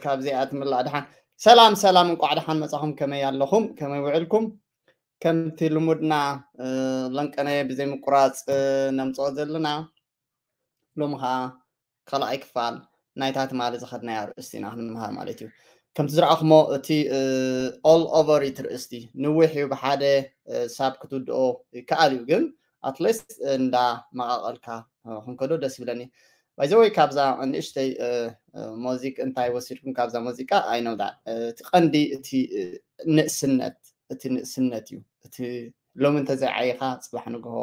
ካብዚኣ ትምላእ ድሓን። ሰላም ሰላም፣ እንቋዕ ድሓን መጻኹም። ከመይ ኣለኹም? ከመይ ውዕልኩም? ከምቲ ልሙድና ለንቀነ ብዘይ ምቁራጽ ነምጽኦ ዘለና፣ ሎሚ ኸዓ ካልኣይ ክፋል ናይታ ትማሊ ዝኸድናያ ኣርእስቲ ኢና ክንምሃር ማለት እዩ። ከምቲ ዝረኣኹሞ፣ እቲ all over it ርእስቲ ንዊሕ እዩ፣ ብሓደ ሳብ ክትውድኦ ይከኣል እዩ፣ ግን ኣትሊስት እንዳ መቓቐልካ ክንከዶ ደስ ይብለኒ። ባይዘወይ ካብዛ ንእሽተይ ሞዚቅ እንታይ ወሲድኩም ካብዛ ሙዚቃ? ኣይ ነው እቲ ቀንዲ እቲ ንእስነት፣ እቲ ንእስነት እዩ። እቲ ሎሚ እንተዘይዓይኻ ጽባሕ ንግሆ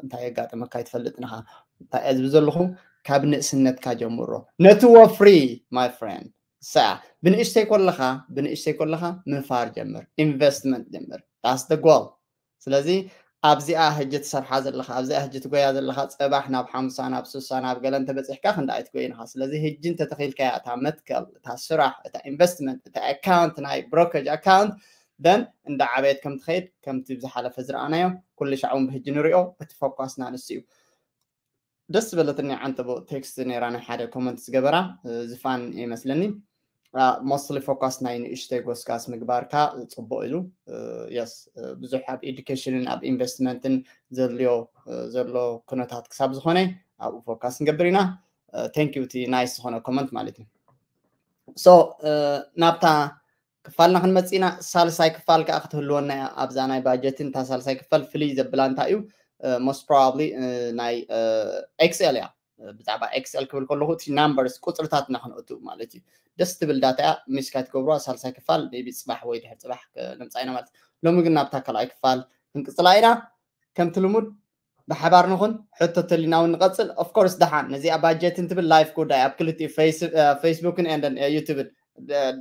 እንታይ የጋጥመካ ኣይትፈልጥን ኢኻ። እንታይ እየ ዝብል ዘለኹ? ካብ ንእስነትካ ጀምሮ ነቲ ወፍሪ፣ my friend፣ ሰ ብንእሽተይ ኮለኻ፣ ብንእሽተይ ኮለኻ ምንፋር ጀምር፣ ኢንቨስትመንት ጀምር። That's the goal። ስለዚ ኣብዚኣ ሕጂ ትሰርሓ ዘለኻ፣ ኣብዚኣ ሕጂ ትጎያ ዘለኻ፣ ጽባሕ ናብ ሓምሳ፣ ናብ ስሳ፣ ናብ ገለ እንተበጺሕካ ክንዲ ኣይትጎይን ኢኻ። ስለዚ ሕጂ እንተተኺልካያ እታ መትከል፣ እታ ስራሕ፣ እታ ኢንቨስትመንት፣ እታ ኣካውንት፣ ናይ ብሮከጅ ኣካውንት፣ then እንዳ ዓበየት ከም ትኸይድ፣ ከምቲ ብዝሓለፈ ዝረኣናዮ፣ ኩሉ ሻዕ እውን ብሕጂ ንሪኦ፣ እቲ ፎኳስና ንሱ እዩ። ደስ ዝበለትኒ ዓንተቦ ቴክስት ነይራ፣ ናይ ሓደ ኮመንት ዝገበራ ዝፋን ይመስለኒ። ሞስትሊ ፎካስ ናይ ንእሽተይ ጎስጋስ ምግባርካ ጽቡቅ ኢሉ። የስ፣ ብዙሕ ኣብ ኤዱኬሽንን ኣብ ኢንቨስትመንትን ዘድልዮ ዘሎ ኩነታት ክሳብ ዝኾነ ኣብኡ ፎካስ ንገብር ኢና። ቴንክ ዩ፣ እቲ ናይስ ዝኾነ ኮመንት ማለት እዩ። ሶ ናብታ ክፋልና ክንመጽእ ኢና። ሳልሳይ ክፋል ከዓ ክትህልወና እያ ኣብዛ ናይ ባጀትን። እታ ሳልሳይ ክፋል ፍልይ ዘብላ እንታይ እዩ? ሞስት ፕሮባብሊ ናይ ኤክስኤል እያ። ብዛዕባ ኤክስኤል ክብል ከለኹ እቲ ናምበርስ፣ ቁፅርታት እና ክንእቱ ማለት እዩ። ደስ ትብል ዳታ እያ። ሚስካ ትገብሩዋ ሳልሳይ ክፋል ቢ ጽባሕ ወይ ድሕር ጽባሕ ነምፃ ኢና ማለት እዩ። ሎሚ ግን ናብታ ካልኣይ ክፋል ክንቅፅላ ኢና። ከምቲ ልሙድ ብሓባር ንኹን፣ ሕቶ ተሊና እውን ንቐፅል። ኦፍኮርስ ደሓን ነዚኣ ባጀትን ትብል ላይፍ ጉዳይ ኣብ ክልቲኡ ፌስቡክን ኤንደን ዩቱብን።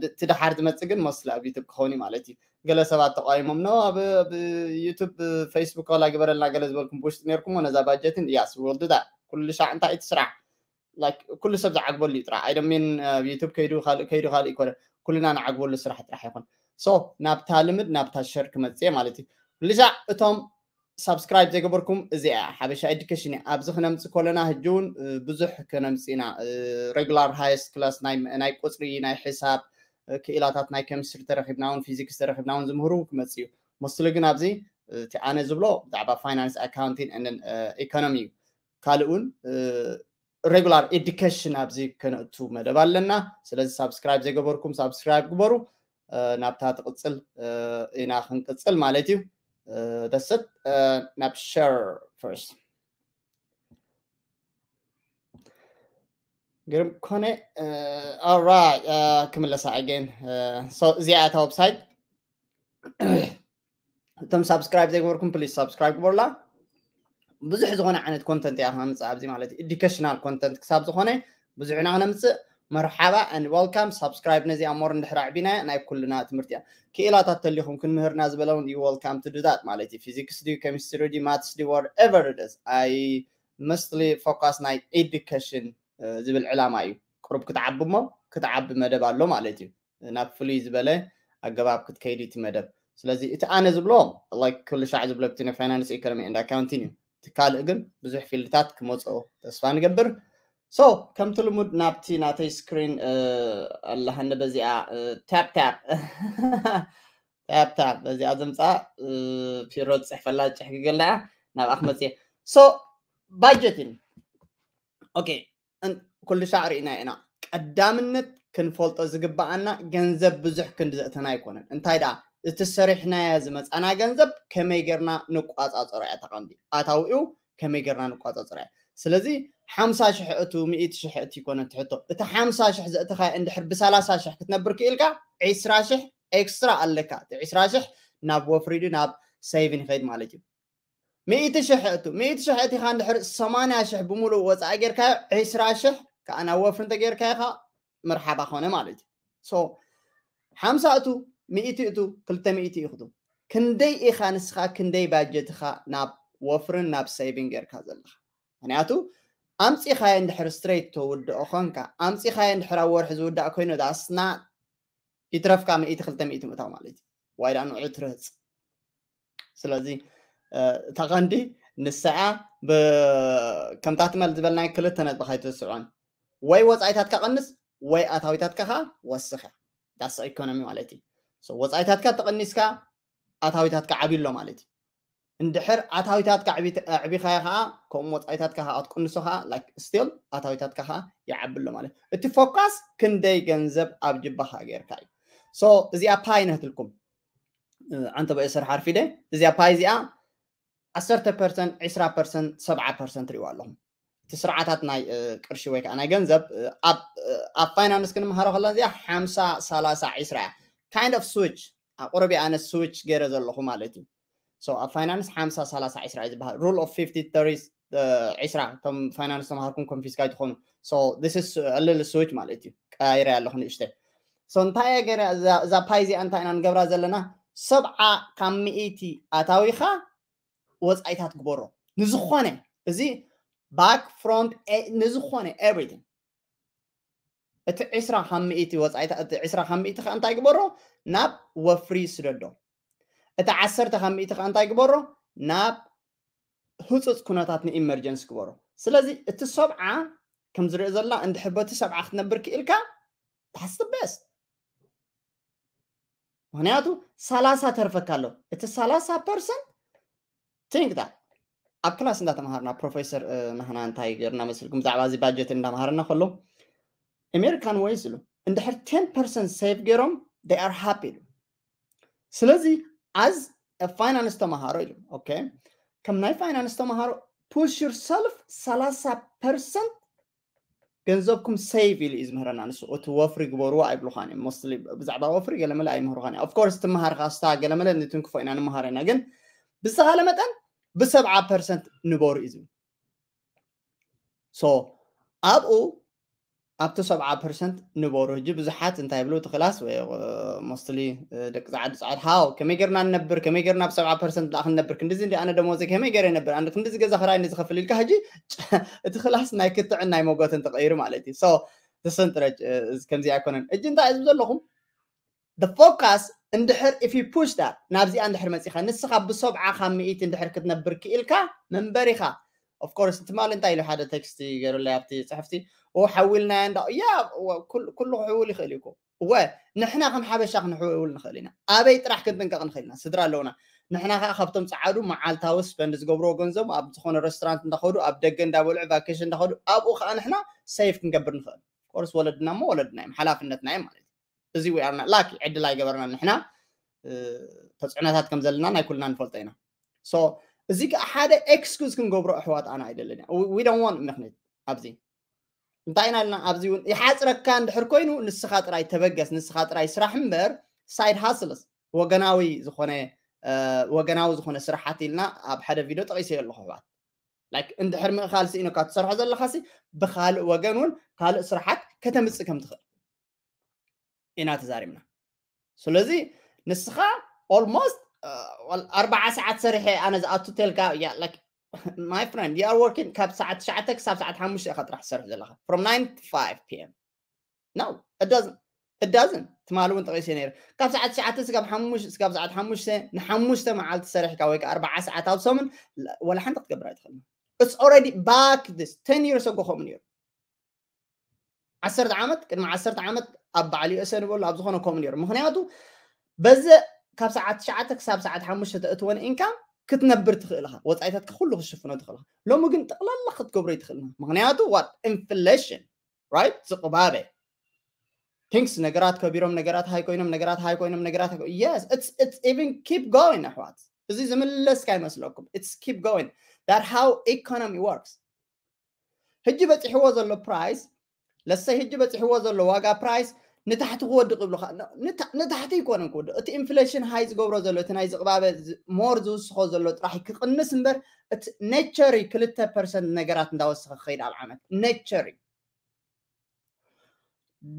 እቲ ደሓር ዝመፅእ ግን ሞስሊ ኣብ ዩቱብ ክኸውን እዩ ማለት እዩ። ገለ ሰባት ተቃዊሞም፣ ኖ፣ ኣብ ዩቱብ ፌስቡክ ዋላ ግበረልና ገለ ዝበልኩም ብውሽጢ ነርኩሞ ነዛ ባጀትን። ያስ፣ ወልድዳ ኩሉ ሻዕ እንታይ እቲ ስራሕ ኩሉ ሰብ ዝዓግበሉ እዩ ጥራሕ። ኣይደሚን ኣብ ዩቱብ ከይዱ ካልእ ከይዱ ካልእ ይኮነ፣ ኩልና ንዓግበሉ ስራሕ ጥራሕ ይኹን። ሶ ናብታ ልምድ ናብታ ሸር ክመፅእ ማለት እዩ። ልሻዕ እቶም ሳብስክራይብ ዘይገበርኩም፣ እዚኣ ሓበሻ ኤዱኬሽን እያ። ኣብዚ ክነምፅ ከለና ሕጂ እውን ብዙሕ ክነምፅ ኢና። ሬጉላር ሃይስት ክላስ ናይ ቁፅሪ፣ ናይ ሕሳብ ክኢላታት፣ ናይ ኬሚስትሪ ተረኪብና እውን ፊዚክስ ተረኪብና እውን ዝምህሩ ክመፅ እዩ። መስሉ ግን ኣብዚ እቲ ኣነ ዝብሎ ብዛዕባ ፋይናንስ፣ ኣካውንቲንግ ኤንድ ኢኮኖሚ እዩ። ካልእ እውን ሬጉላር ኤዱኬሽን ኣብዚ ከነእቱ መደብ ኣለና። ስለዚ ሳብስክራይብ ዘይገበርኩም ሳብስክራይብ ግበሩ። ናብታ ትቕፅል ኢና ክንቅፅል ማለት እዩ። ደስት ናብ ሸር ፈርስት ግርም ኮነ። ኦራይት፣ ክምለሳ ኣገን። እዚኣ እታ ዌብሳይት። እቶም ሳብስክራይብ ዘይገበርኩም ፕሊዝ ሳብስክራይብ ግበሩላ። ብዙሕ ዝኾነ ዓይነት ኮንተንት እያ ክነምፅእ ኣብዚ ማለት እዩ። ኤዱኬሽናል ኮንተንት ክሳብ ዝኾነ ብዙሕ ኢና ክነምፅእ። መርሓባ and welcome። ሳብስክራይብ ነዚኣ ሞር እንድሕር ኣዕቢናያ ናይ ኩልና ትምህርቲ እያ። ክኢላታት ተሊኹም ክንምህርና ዝበለውን you welcome to do that ማለት እዩ። ፊዚክስ ድዩ፣ ኬሚስትሪ ድዩ፣ ማትስ ድዩ፣ whatever it is። I mostly focus ናይ ኤዱኬሽን ዝብል ዕላማ እዩ። ቁሩብ ክትዓቢ እሞ ክትዓቢ መደብ ኣሎ ማለት እዩ። ናብ ፍሉይ ዝበለ ኣገባብ ክትከይድ እቲ መደብ። ስለዚ እቲ ኣነ ዝብሎ ላይክ ኩሉ ሻዕ ዝብሎ እቲ ናይ ፋይናንስ፣ ኢኮኖሚ ኤንድ ኣካውንቲንግ እዩ። እቲ ካልእ ግን ብዙሕ ፊልድታት ክመፅኦ ተስፋ ንገብር። ሶ ከምቲ ልሙድ ናብቲ ናተይ ስክሪን ኣለሃኒ በዚኣ ታፕ ታፕ ታፕ ታፕ በዚኣ ዘምፃ ፒሮ ዝፅሕፈላ ጭሕ ክገላ እያ። ናብኣ ክመፅእ እየ። ሶ ባጀቲን ኦኬ፣ ኩሉ ሻዕ ርኢና ኢና። ቀዳምነት ክንፈልጦ ዝግበኣና ገንዘብ ብዙሕ ክንዲ ዘእተና ኣይኮነን። እንታይ ደኣ፣ እቲ ሰሪሕናዮ ዝመፃና ገንዘብ ከመይ ጌርና ንቋፃፀሮ እያ ተቐንዲ። ኣታዊኡ ከመይ ጌርና ንቋፃፀሮ እያ። ስለዚ ሓምሳ ሽሕ እቱ፣ ሚእቲ ሽሕ እቱ ይኮነ እቲ ሕቶ። እቲ ሓምሳ ሽሕ ዘእተኻዮ እንድሕር ብሰላሳ ሽሕ ክትነብር ክኢልካ፣ ዒስራ ሽሕ ኤክስትራ ኣለካ። እቲ ዒስራ ሽሕ ናብ ወፍሪ ድዩ ናብ ሰይቪን ይኸይድ ማለት እዩ። ሚእቲ ሽሕ እቱ፣ ሚእቲ ሽሕ እቲኻ እንድሕር ሰማንያ ሽሕ ብምሉእ ወፃኢ ጌርካዮ፣ ዒስራ ሽሕ ከዓ ናብ ወፍሪ እንተጌርካዮ ከዓ መርሓባ ኾነ ማለት እዩ። ሶ ሓምሳ እቱ፣ ሚእቲ እቱ፣ ክልተ ሚእቲ ይኽቱ። ክንደይ ኢኻ ንስኻ፣ ክንደይ ባጀትኻ ናብ ወፍርን ናብ ሰይቪን ጌርካ ዘለኻ? ምክንያቱ ኣምፂኻዮ እንድሕር ስትሬት ተውድኦ ኾንካ፣ ኣምፂኻዮ እንድሕር ኣብ ወርሒ ዝውዳእ ኮይኑ ዳስና ይትረፍካ ሚእቲ ክልተ ሚእቲ ምእታው ማለት እዩ። ዋይ ደኣ ንዑ ትርህፅ። ስለዚ እታ ቀንዲ ንስኣ ከምታ ትመል ዝበልናይ ክልተ ነጥቢ ከይትስዖን፣ ወይ ወፃኢታትካ ቀንስ ወይ ኣታዊታትካ ከዓ ወስኽ እያ። ዳስ ኢኮኖሚ ማለት እዩ። ወፃኢታትካ ተቐኒስካ ኣታዊታትካ ዓብሎ ማለት እዩ። እንድሕር ኣታዊታትካ ዕቢኻዮ ከዓ ከምኡ ወፃኢታትካ ከዓ ክትቅንሶ ከዓ ስቲል ኣታዊታትካ ከዓ ይዓብሎ ማለት እዩ። እቲ ፎካስ ክንደይ ገንዘብ ኣብ ጅባኻ ጌርካ እዩ። እዚኣ ፓይ ነህትልኩም ዓንተ በእስር ሓርፊደ እዚኣ ፓይ እዚኣ ዓሰርተ ፐርሰንት፣ ዕስራ ፐርሰንት፣ ሰብዓ ፐርሰንት ሪእዋ ኣለኹም። እቲ ስርዓታት ናይ ቅርሺ ወይ ከዓ ናይ ገንዘብ ኣብ ፋይናንስ ክንምሃሮ ከለና እዚኣ ሓምሳ ሰላሳ ዕስራ እያ። ካይንድ ኦፍ ስዊች ኣቁርቢ ኣነ ስዊች ገይረ ዘለኹ ማለት እዩ። ኣብ ፋይናንስ ሓምሳ ሰላሳ ዕስራ እዩ ዝበሃል። ሩል ኦፍ ፊፍቲ ተሪ ዕስራ እቶም ፋይናንስ ተምሃርኩም ኮንፊስካ ይትኾኑ። ልል ስዊች ማለት እዩ። ቀያይረ ኣለኹ ንእሽተይ። እንታይ እየ ገይረ እዛ ፓይ እዚኣ እንታይ ኢና ንገብራ ዘለና? ሰብዓ ካብ ሚእቲ ኣታዊኻ ወፃኢታት ግበሮ። ንዝኾነ እዚ ባክ ፍሮንት ንዝኾነ ኤቭሪቲንግ እቲ ዕስራ ካብ ሚእቲ ወፃኢታ እቲ ዕስራ ካብ ሚእቲ ከዓ እንታይ ግበሮ? ናብ ወፍሪ ስደዶ። እቲ ዓሰርተ ካብ ሚእቲ ከዓ እንታይ ግበሮ? ናብ ህፁፅ ኩነታት ንኢመርጀንሲ ግበሮ። ስለዚ እቲ ሰብዓ ከም ዝሪኦ ዘላ እንድሕር በቲ ሰብዓ ክትነብር ክኢልካ that's the best። ምክንያቱ ሰላሳ ተርፈካ ኣሎ። እቲ ሰላሳ ፐርሰንት ቲንክ ዳት ኣብ ክላስ እንዳተምሃርና ፕሮፌሰር ናህና እንታይ ገርና መስልኩም ብዛዕባ እዚ ባጀት እንዳምሃርና ከሎ ኣሜሪካን ወይስ ኢሉ እንድሕር ቴን ፐርሰንት ሴቭ ገይሮም they are happy ኢሉ። ስለዚ ኣዝ ፋይናንስ ተምሃሮ ኢሉ ኦኬ፣ ከም ናይ ፋይናንስ ተምሃሮ push yourself ሰላሳ ፐርሰንት ገንዘብኩም ሴቭ ኢሉ እዩ ዝምህረና። ንሱ እቲ ወፍሪ ግበርዎ ኣይብሉኻን እዮም። ሞስትሊ ብዛዕባ ወፍሪ ገለመለ ኣይምህሩኻን እዮም። ኦፍኮርስ ትምሃር ካስታ ገለመለ ንትንክፎ ኢና ንምሃር ኢና፣ ግን ብዝተኻለ መጠን ብሰብዓ ፐርሰንት ንበሩ እዩ ዝብል። ሶ ኣብኡ ኣብቲ ሰብዓ ፐርሰንት ንበሩ። ሕጂ ብዙሓት እንታይ ይብሉ እቲ ክላስ ወይ ሞስትሊ ደቂ ፃዓዱ ፃዓድ ሃው ከመይ ገርና ንነብር ከመይ ገርና ብሰብዓ ፐርሰንት ደኣ ክንነብር ክንድዚ እንዲ ኣነ ደሞዘይ ከመይ ገይረ ይነብር ኣነ ክንድዚ ገዛ ክራይ ንዝኸፍል ኢልካ ሕጂ እቲ ክላስ ናይ ክትዕን ናይ ሞጎትን ተቐይሩ ማለት እዩ። ሶ ተሰንጥረጅ ከምዚ ኣይኮነን። ሕጂ እንታይ እዝም ዘለኹም ፎካስ እንድሕር if you push that ናብዚኣ እንድሕር መፂኻ ንስኻ ብሰብዓ ካብ ሚእቲ እንድሕር ክትነብር ክኢልካ መንበሪኻ ኦፍኮርስ ትማሊ እንታይ ኢሉ ሓደ ቴክስት ገይሩለይ ኣብቲ ፅሕፍቲ ሓዊልናዮ እንዳ ያ ኩሉ ክሕውል ይኽእል እዩ እኮ እወ ንሕና ከም ሓበሻ ክንሕውል ንኽእል ኢና። ኣበይ ጥራሕ ክንጥንቀቕ ንኽእል ኢና? ስድራ ኣለውና። ንሕና ከዓ ካብቶም ፀዓዱ መዓልታዊ ስፐንድ ዝገብርዎ ገንዘብ ኣብ ዝኾነ ሬስቶራንት እንዳኸዱ ኣብ ደገ እንዳበልዑ ቫኬሽን እንዳኸዱ ኣብኡ ከዓ ንሕና ሴፍ ክንገብር ንኽእል። ኮርስ ወለድና እሞ ወለድና እዮም ሓላፍነትና እዮም ማለት እዩ። እዚ we are not lucky ዕድል ኣይገበርና ንሕና ተፅዕኖታት ከም ዘለና ናይ ኩልና ንፈልጦ ኢና። እዚ ከዓ ሓደ ኤክስኩዝ ክንገብሮ ኣሕዋት ኣነ ኣይደልን እያ። We don't want ምክንያት ኣብዚ እንታይ ኢና ኢልና ኣብዚ እውን ይሓፅረካ እንድሕር ኮይኑ ንስኻ ጥራይ ተበገስ ንስኻ ጥራይ ስራሕ እምበር ሳይድ ሃስልስ ወገናዊ ዝኾነ ወገናዊ ዝኾነ ስራሓት ኢልና ኣብ ሓደ ቪድዮ ጠቂሰዮ ኣለኹ ኣሕዋት። ላይክ እንድሕር ምእኻል ስኢኑካ ትሰርሖ ዘለኻሲ ብካልእ ወገን እውን ካልእ ስራሓት ከተምፅእ ከም ትኽእል ኢና ተዛሪብና። ስለዚ ንስኻ ኦልሞስት ኣርባዓ ሰዓት ሰሪሐ ኣነ ዝኣቱ ተልካ my friend you are working ካብ ሰዓት ትሽዓተ ክሳብ ሰዓት ሓሙሽተ ኢኻ ጥራሕ ትሰርሕ ዘለኻ from nine to five p.m. No, it doesn't ትማሊ እውን ጠቂሰ ነይረ ካብ ሰዓት ትሽዓተ ስጋብ ሓሙሽተ ስጋብ ሰዓት ሓሙሽተ ንሓሙሽተ መዓልቲ ሰሪሕካ ወይ ከዓ ኣርባዓ ሰዓት ኣብ ሰሙን ወላ ሓንቲ ክትገብር ኣይትኽእል። It's already back this ten years ago ከምኡ ነይሩ። ዓሰርተ ዓመት ቅድሚ ዓሰርተ ዓመት ኣብ በዓል ዩኤስኤ ንበሉ ኣብ ዝኾነ ከምኡ ነይሩ። ምክንያቱ በዚ ካብ ሰዓት ትሽዓተ ክሳብ ሰዓት ሓሙሽተ ተእትወን ኢንካም ክትነብር ትኽእል ኢኻ። ወፃኢታትካ ኩሉ ክትሽፍኖ ትኽእል ኢኻ። ሎሚ ግን ጠቕላላ ክትገብሮ ይትኽእል ኢኻ። ምክንያቱ what inflation right ዝቕባበ ቲንክስ ነገራት ከቢሮም ነገራት ሃይ ኮይኖም ነገራት ሃይ ኮይኖም ነገራት yes it's even keep going ኣሕዋት። እዚ ዝምለስካ ይመስለኩም? It's keep going. That how economy works. ሕጂ በፂሕዎ ዘሎ ፕራይስ ለሰይ ሕጂ በፂሕዎ ዘሎ ዋጋ ፕራይስ ንታሕቲ ክወድቕ ይብሉካ። ንታሕቲ ይኮነን ክወድቕ እቲ ኢንፍሌሽን ሃይ ዝገብሮ ዘሎ እቲ ናይ ዝቕባበ ሞር ዝውስኾ ዘሎ ጥራሕ ክቕንስ እምበር እቲ ኔቸሪ ክልተ ፐርሰንት ነገራት እንዳወሰኸ ክኸይድ ኣብ ዓመት ኔቸሪ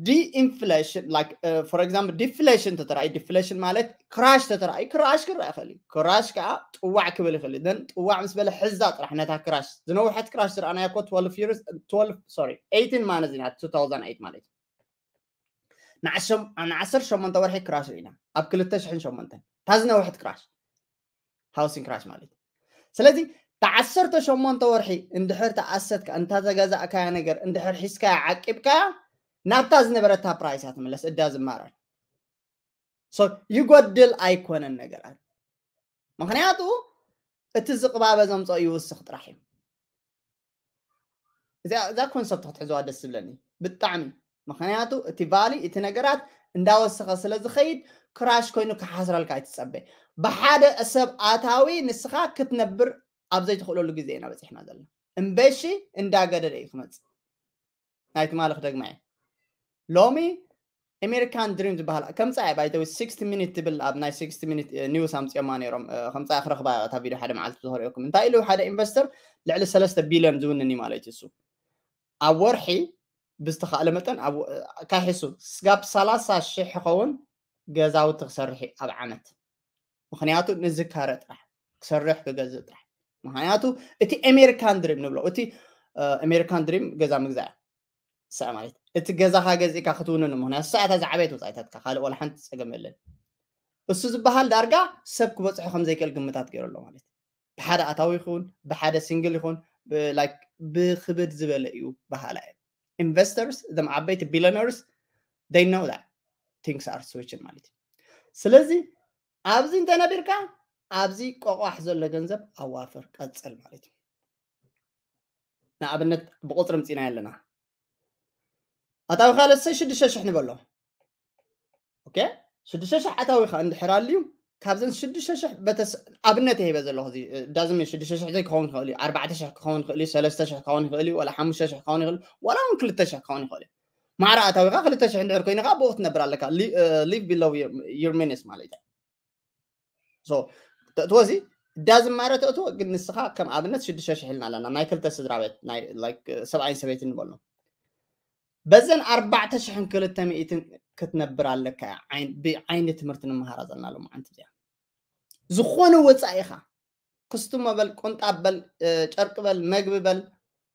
ዲኢንፍሌሽን like for example ዲፍሌሽን ተተራእዩ ዲፍሌሽን ማለት ክራሽ ተተራእዩ ክራሽ ክረአ ይኽእል እዩ። ክራሽ ከዓ ጥዋዕ ክብል ይኽእል እዩ። ጥዋዕ ምስ በለ ሕዛ ጥራሕ ነታ ክራሽ ዝነውሐት ክራሽ ዝረኣናያ እኮ twelve years twelve sorry eighteen ማለት ኢና two thousand eight ማለት እዩ። ንዓሰርተ ሸሞንተ ወርሒ ክራሽ ርኢና ኣብ ክልተ ሽሕን ሸሞንተን እታ ዝነውሐት ክራሽ ሃውሲንግ ክራሽ ማለት እዩ። ስለዚ ተዓሰርተ ሸሞንተ ወርሒ እንድሕር ተኣሰትካ እንታ ዘገዛእካያ ነገር እንድሕር ሒዝካያ ዓቂብካያ ናብታ ዝነበረታ ፕራይስ እያ ትምለስ። እዳ ዝማረር ይጎድል ኣይኮነን ነገራት። ምክንያቱ እቲ ዝቕባበ ዘምፅኦ ይውስኽ ጥራሕ እዩ። እዛ ኮንሰፕት ክትሕዝዋ ደስ ዝብለኒ ብጣዕሚ። ምክንያቱ እቲ ቫሊ እቲ ነገራት እንዳወሰኸ ስለ ዝኸይድ ክራሽ ኮይኑ ክሓስረልካ ኣይትፀበ። ብሓደ ሰብ ኣታዊ ንስኻ ክትነብር ኣብ ዘይትኽእለሉ ግዜ ኢና በፂሕና ዘለና። እምበሺ እንዳገደደ እዩ ክመፅእ። ናይ ትማሊ ክደግማ እየ። ሎሚ ኣሜሪካን ድሪም ዝበሃል ከምፃ እየ። ባይተዊ ሲክስቲ ሚኒት ትብል ኣብ ናይ ሲክስቲ ሚኒት ኒውስ ኣምፅኦማ ነይሮም። ከምፃ ክረኽባ እታ ቪድዮ ሓደ መዓልቲ ዝኸሪኦኩም እንታይ ኢሉ ሓደ ኢንቨስተር ልዕሊ ሰለስተ ቢልዮን ዝውንን እዩ ማለት እዩ። እሱ ኣብ ወርሒ ብዝተኻእለ መጠን ካሒሱ ስጋብ ሰላሳ ሽሕ ክኸውን ገዛውቲ ክሰርሕ ኣብ ዓመት። ምክንያቱ ንዝካረ ጥራሕ ክሰርሕ ክገዝእ ጥራሕ። ምክንያቱ እቲ ኣሜሪካን ድሪም ንብሎ እቲ ኣሜሪካን ድሪም ገዛ ምግዛእ ስዕ ማለት እቲ ገዛኻ ገዚእካ ክትውንን። ምክንያቱ ሰዓታ ዝዓበየት ወፃኢታትካ ካልእ ወላ ሓንቲ ፀገም የለን። እሱ ዝበሃል ዳርጋ ሰብ ክበፅሖ ከም ዘይክእል ግምታት ገይሩ ኣሎ ማለት። ብሓደ ኣታዊ ይኸውን፣ ብሓደ ሲንግል ይኹን፣ ብክብድ ዝበለ እዩ በሃላ እዮም። ኢንቨስተርስ እዞም ዓበይቲ ቢሊዮነርስ they know that things are switching ማለት እዩ። ስለዚ ኣብዚ እንተነቢርካ ኣብዚ ቆቋሕ ዘሎ ገንዘብ ኣዋፍር ቀፅል ማለት እዩ። ንኣብነት ብቁፅሪ ምፂና ኣለና። ኣታዊካ ለሰ ሽዱሽተ ሽሕ ንበሎ። ኦኬ ሽዱሽተ ሽሕ ኣታዊካ እንድሕር ኣልዩ ካብዘን ሽዱሽተ ሽሕ በተስ ኣብነት ይህበ ዘለኹ እዚ ዳዝም ሽዱሽተ ሽሕ ዘይክኸውን ይኽእል እዩ፣ ኣርባዕተ ሽሕ ክኸውን ይኽእል እዩ፣ ሰለስተ ሽሕ ክኸውን ይኽእል እዩ፣ ወላ ሓሙሽተ ሽሕ ክኸውን ይኽእል እዩ፣ ወላ እውን ክልተ ሽሕ ክኸውን ይኽእል እዩ። ማዕረ ኣታዊካ ክልተ ሽሕ እንድሕር ኮይኑ ከዓ ብኡ ክትነብር ኣለካ። Live below your means ማለት እዩ። ተእትዎ እዚ ዳዝም ማዕረ ተእትዎ ግን ንስኻ ከም ኣብነት ሽዱሽተ ሽሕ ኢልና ኣለና ናይ ክልተ ስድራ ቤት ናይ ሰብኣይን ሰበይትን ንበሎ። በዘን ኣርባዕተ ሽሕን ክልተ ሚእትን ክትነብር ኣለካ። ብዓይኒ ትምህርቲ ንምሃራ ዘለና ሎም ዓንቲ እዚኣ ዝኾነ ወፃኢኻ ክስቱመ በል፣ ቁንጣ በል፣ ጨርቂ በል፣ መግቢ በል፣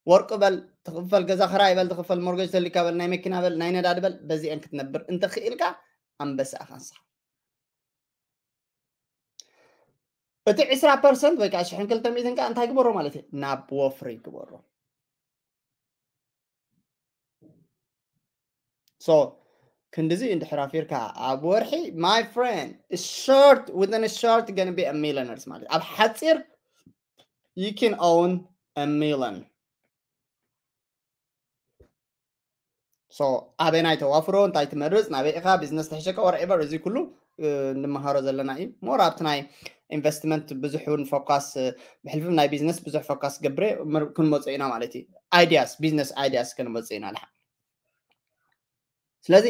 ወርቂ በል፣ ትኽፈል ገዛ ክራይ በል፣ ትኽፈል ሞርገጅ ተሊካ በል፣ ናይ መኪና በል፣ ናይ ነዳዲ በል፣ በዚአን ክትነብር እንተኽኢልካ ኣንበሳ ኢኻ ንስኻ። እቲ ዕስራ ፐርሰንት ወይ ከዓ ሽሕን ክልተ ሚእትን ከዓ እንታይ ግበሮ ማለት እዩ? ናብ ወፍሪ ግበሮ። So ክንድዚ እንድሕር ኣፊርካ ኣብ ወርሒ my friend short within a short gonna be a millionaires ማለት ኣብ ሓፂር you can own a million። So ኣበናይ ተዋፍሮ እንታይ ትመርፅ ናበይ ኢኻ ቢዝነስ ተሕሸካ whatever እዚ ኩሉ እንመሃሮ ዘለና እዩ። ሞር ኣብቲ ናይ ኢንቨስትመንት ብዙሕ እውን ፎካስ ብሕልፊ ናይ ቢዝነስ ብዙሕ ፎካስ ገብረ ክንመፁ ኢና ማለት እዩ። Ideas business ideas ክንመፁ ኢና ልሓ ስለዚ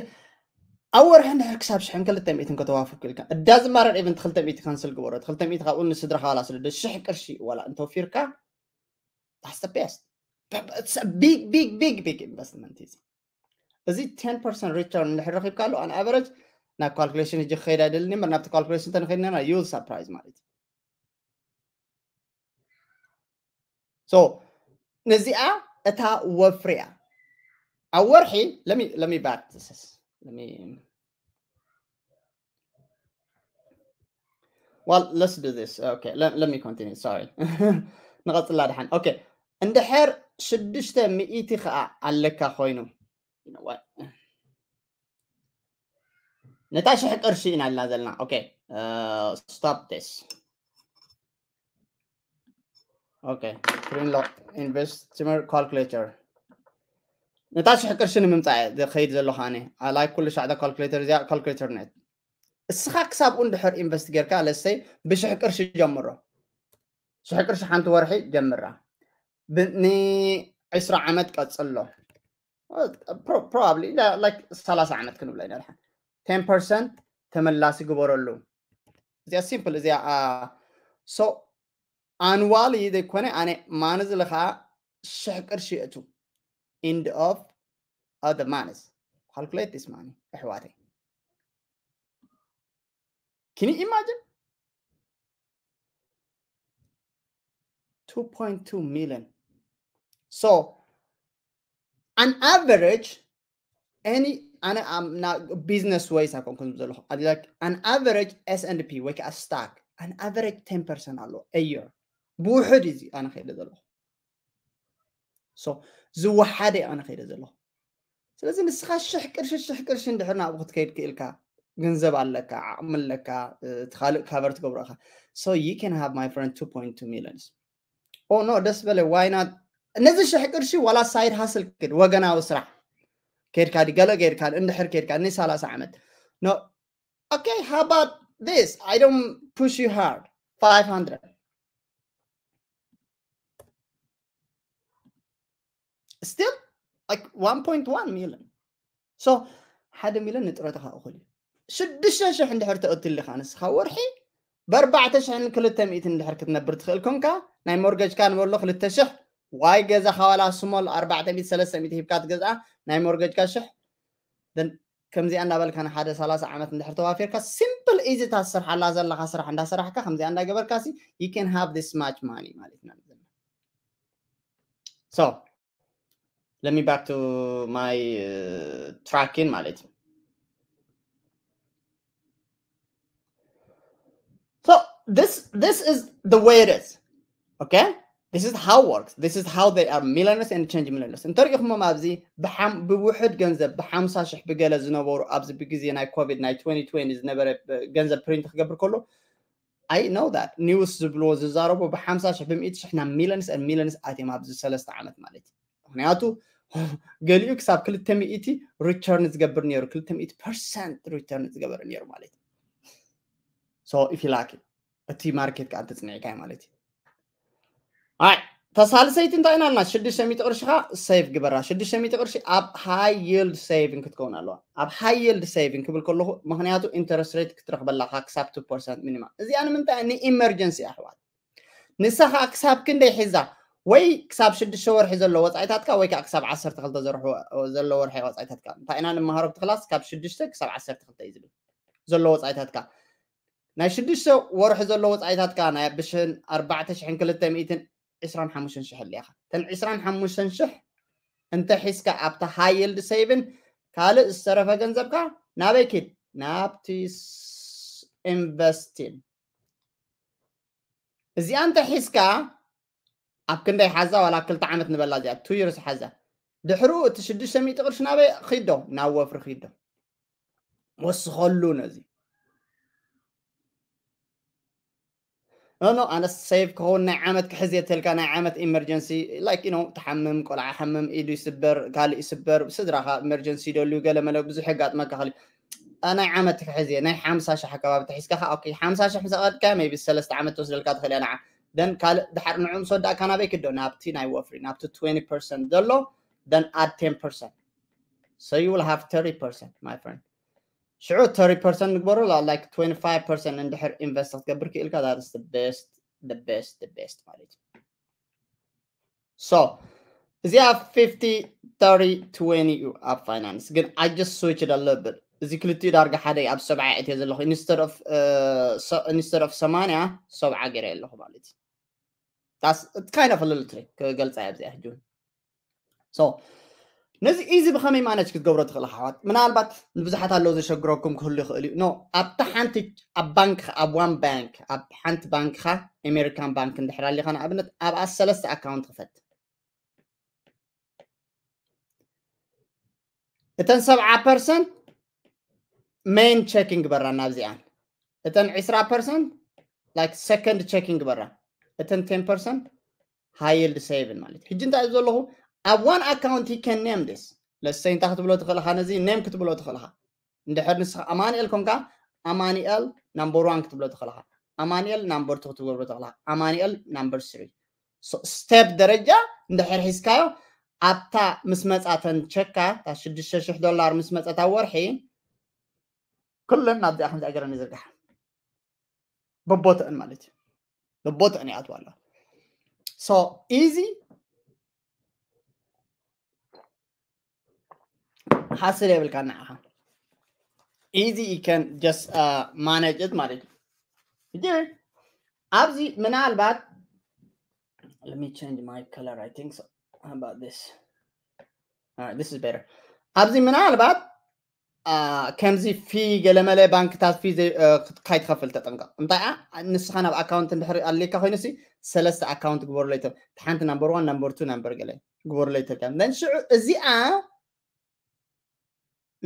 ኣብ ወርሒ እንድሕር ክሳብ ሽሕን ክልተ ሚእትን ከተዋፍር ክልካ እዳ ዝማረር ኤቨንት ክልተ ሚእቲ ካንስል ግበሮ። ክልተ ሚእቲ ካብኡ ንስድራኻ ዋላ ስደዶ ሽሕ ቅርሺ ዋላ እንተወፊርካ that's the best big big big big investment እዚ። እዚ ten percent return እንድሕር ረኺብካ ኣሎ on average ናብ ካልኩሌሽን እጂ ክኸይድ ኣይደልን እምበር ናብቲ ካልኩሌሽን ተንኸይድና you surprise ማለት እዩ። So ነዚኣ እታ ወፍርያ ኣብ ወርሒ let me let me back this let me well let's do this okay let, let me continue sorry ንቐፅላ ድሓን okay እንድሕር ሽዱሽተ ሚእቲ ከዓ ኣለካ ኮይኑ ነታ ሽሕ ቅርሺ ኢና ኢልና ዘለና okay stop this okay Greenlock investor calculator ነታ ሽሕ ቅርሺ ንምምፃእ ዝኸይድ ዘለኹ ኣነ ኣላይ ኩሉ ሻዕዳ ካልኩሌተር እዚኣ ካልኩሌተር ነት እስኻ ክሳብኡ እንድሕር ኢንቨስት ጌርካ ለሰይ ብሽሕ ቅርሺ ጀምሮ ሽሕ ቅርሺ ሓንቲ ወርሒ ጀምራ ንዕስራ ዓመት ቀፅሎ probably like ሰላሳ ዓመት ክንብሎ ኢና ድሓን ten percent ተመላሲ ግበረሉ እዚኣ simple እዚኣ so annually ዘይኮነ ኣነ ማኒ ዝልኻ ሽሕ ቅርሺ የእቱ end of the month calculate this money ኣሕዋተይ can you imagine two point two million so an average any ኣነ ቢዝነስ ወይስ ኣይኮንኩን ዘለኹ like an average S and P ወይ ከዓ stock an average ten percent ኣሎ a year ብውሕድ እዚ ኣነ ከይደ ዘለኹ so ዝወሓደ ኣነ ከይደ ዘለኹ ስለዚ ንስኻ ሽሕ ቅርሺ ሽሕ ቅርሺ እንድሕር ናብኡ ክትከይድ ክኢልካ፣ ገንዘብ ኣለካ፣ ዓቕሚ ኣለካ፣ እቲ ካልእ cover ትገብሮ ኢኻ። So you can have, my friend, two point two millions. Oh no, ደስ በለ፣ why not? ነዚ ሽሕ ቅርሺ ዋላ side hustle ክድ፣ ወገናዊ ስራሕ ከድካ ዲ ገለ ከድካ እንድሕር ከድካ ን ሰላሳ ዓመት no. Okay, how about this? I don't push you hard. Five hundred. Still, like, one point one million. So ሓደ ሚሊዮን ንጥረትኻ እኹል እዩ። ሽዱሽተ ሽሕ እንድሕር ተእትልኻ ንስኻ ወርሒ ብኣርባዕተ ሽሕን ክልተ ሚእትን እንድሕር ክትነብር ትኽእል ኮንካ፣ ናይ ሞርገጅካ ንበሎ ክልተ ሽሕ፣ ዋይ ገዛኻ ዋላ ስሞል ኣርባዕተ ሚእቲ ሰለስተ ሚእቲ ሂብካ ትገዝኣ፣ ናይ ሞርገጅካ ሽሕ። ከምዚኣ እንዳበልካ ንሓደ ሰላሳ ዓመት እንድሕር ተዋፊርካ፣ simple easy እታ ትሰርሓላ ዘለኻ ስራሕ እንዳሰራሕካ፣ ከምዚኣ እንዳገበርካ ሲ you can have this much money ማለት ኢና። So let me back to my tracking ማለት እዩ። So this this is the way it is. Okay, this is how works, this is how they are millionaires and change millionaires. እንተሪኢኹሞም ኣብዚ ብውሑድ ገንዘብ ብሓምሳ ሽሕ ብገለ ዝነበሩ ኣብዚ ብግዜ ናይ ኮቪድ ናይ twenty twenty ዝነበረ ገንዘብ ፕሪንት ክገብር ከሎ I know that news ዝብልዎ ዝዛረቡ ብሓምሳ ሽሕ ብምእቲ ሽሕ ናብ ሚሊዮንስ and ሚሊዮንስ ኣትዮም ኣብዚ ሰለስተ ዓመት ማለት እዩ። ምክንያቱ ገሊኡ ክሳብ ክልተ ሚእቲ return ዝገብር ነይሩ፣ ክልተ ሚእቲ percent return ዝገበረ ነይሩ ማለት እዩ። So if you like it, እቲ ማርኬት ከዓ እንተፅኒዕካ ማለት እዩ። ኣይ ተሳልሰይቲ እንታይ ኢና ልና ሽዱሽተ ሚእቲ ቅርሽኻ save ግበራ። ሽዱሽተ ሚእቲ ቅርሺ ኣብ high yield saving ክትከውን ኣለዋ። ኣብ high yield saving ክብል ከለኹ ምክንያቱ interest rate ክትረኽበላ ካብ ክሳብ two percent minimum። እዚኣ ንምንታይ? ንኢመርጀንሲ ኣሕዋት። ንሳ ከዓ ክሳብ ክንደይ ሒዛ? ወይ ክሳብ ሽዱሽተ ወርሒ ዘሎ ወፃኢታትካ ወይ ከዓ ክሳብ ዓሰርተ ክልተ ዘርሑ ዘሎ ወርሒ ወፃኢታትካ። እንታይ ኢና ንመሃሮ ኣብቲ ክላስ? ካብ ሽዱሽተ ክሳብ ዓሰርተ ክልተ እዩ ዝብል ዘሎ ወፃኢታትካ። ናይ ሽዱሽተ ወርሒ ዘሎ ወፃኢታትካ ናይ ብሽን ኣርባዕተ ሽሕን ክልተ ሚእትን ዕስራን ሓሙሽተን ሽሕ ኣሊኻ። እተን ዕስራን ሓሙሽተን ሽሕ እንተ ሒዝካ ኣብቲ high yield saving ካልእ ዝተረፈ ገንዘብካ ናበይ ኪድ? ናብቲ ኢንቨስቲን። እዚኣ እንተ ሒዝካ ኣብ ክንደይ ሓዛ? ዋላ ክልተ ዓመት ንበላ እዚኣ two years ሓዛ። ድሕሩ እቲ ሽዱሽተ ሚእቲ ቅርሺ ናበይ ኪዶ? ናብ ወፍሪ ኪዶ? ወስኸሉ ነዚ። ኖ ኖ፣ ኣነስ save ክኸውን ናይ ዓመት ክሕዝ እየ ተልካ፣ ናይ ዓመት emergency like you know ትሓምም፣ ቆልዓ ሓምም፣ ኢዱ ይስበር፣ ካልእ ይስበር፣ ስድራኻ emergency ይደልዩ፣ ገለ መለ ብዙሕ የጋጥመካ። ካልእ ናይ ዓመት ክሕዝ እየ፣ ናይ ሓምሳ ሽሕ ኣካባቢ ተሒዝካ ኸዓ okay ሓምሳ ሽሕ ምስ ኣቐድካ maybe ሰለስተ ዓመት ትወስደልካ ትኽእል እያ ንዓ። Then ካልእ ድሓር ንዑ ምስ ወዳእካ ናበይ ክዶ? ናብቲ ናይ ወፍሪ ናብቲ twenty percent ዘሎ then add ten percent። So you will have thirty percent, my friend. ሽዑ thirty percent ንግበሮ፣ like twenty five percent እንድሕር ኢንቨስት ክትገብር ክኢልካ that's the best, the best, the best ማለት እዩ። So እዚኣ fifty thirty twenty እዩ ኣብ ፋይናንስ፣ ግን I just switch it a little bit። እዚ ክልቲኡ ዳርጋ ሓደ ኣብ ሰብዓ እየ ዘለኹ instead of instead of ሰማንያ ሰብዓ ገይረ ኣለኹ ማለት እዩ። That's kind of a little trick ክገልፃ እየ ኣብዚኣ ሕጂ። So ነዚ ኢዚ ብኸመይ ማነጅ ክትገብሮ ትኽእል ኣሕዋት? ምናልባት ንብዙሓት ኣለዉ ዘሸግረኩም ክህሉ ይኽእል እዩ። ኖ ኣብታ ሓንቲ ኣብ ባንክ ኣብ one bank ኣብ ሓንቲ ባንክኻ ኣሜሪካን ባንክ እንድሕር ኣሊኻ ንኣብነት ኣብኣ ሰለስተ ኣካውንት ክፈት። እተን ሰብዓ ፐርሰንት main checking ግበራ ናብዚኣን። እተን ዕስራ ፐርሰንት like second checking ግበራ። እተን ten percent high yield saving ማለት እዩ። ሕጂ እንታይ ዘለኹ ኣብ one account you can name this። ለሰይ እንታይ ክትብሎ ትኽእል ኢኻ? ነዚ ኔም ክትብሎ ትኽእል ኢኻ። እንድሕር ንስኻ ኣማኑኤል ኮንካ ኣማኑኤል number one ክትብሎ ትኽእል ኢኻ። ኣማኑኤል number two ክትብሎ ትኽእል ኢኻ። ኣማኑኤል number three። ስቴፕ ደረጃ እንድሕር ሒዝካዮ ኣብታ ምስ መፃተን ቸካ እታ ሽዱሽተ ሽሕ ዶላር ምስ መፀት ኣብ ወርሒ ኩለን ናብዚኣ ከምዚ ኣገረን ይዝርግሓ በቦተእን ማለት እዩ። በቦተእን ይኣትዋ ኣለዋ። So easy ሃስል የብልካ ንዓኻ። Easy you can just manage it ማለት እዩ። ሕጂ ኣብዚ ምናልባት let me change my color, I think so. How about this? Alright, this is better. ኣብዚ ምናልባት ከምዚ ፊ ገለመለ ባንክታት ፊ ከይትኸፍል ተጠንቀቕ። እንታይ ንስኻ ናብ ኣካውንት እንድሕር ኣልካ ኮይኑ ሲ ሰለስተ ኣካውንት ግበሩለይ፣ ሓንቲ number one፣ number two፣ number ገለ ግበሩለይ ተልካ። ሽዑ እዚኣ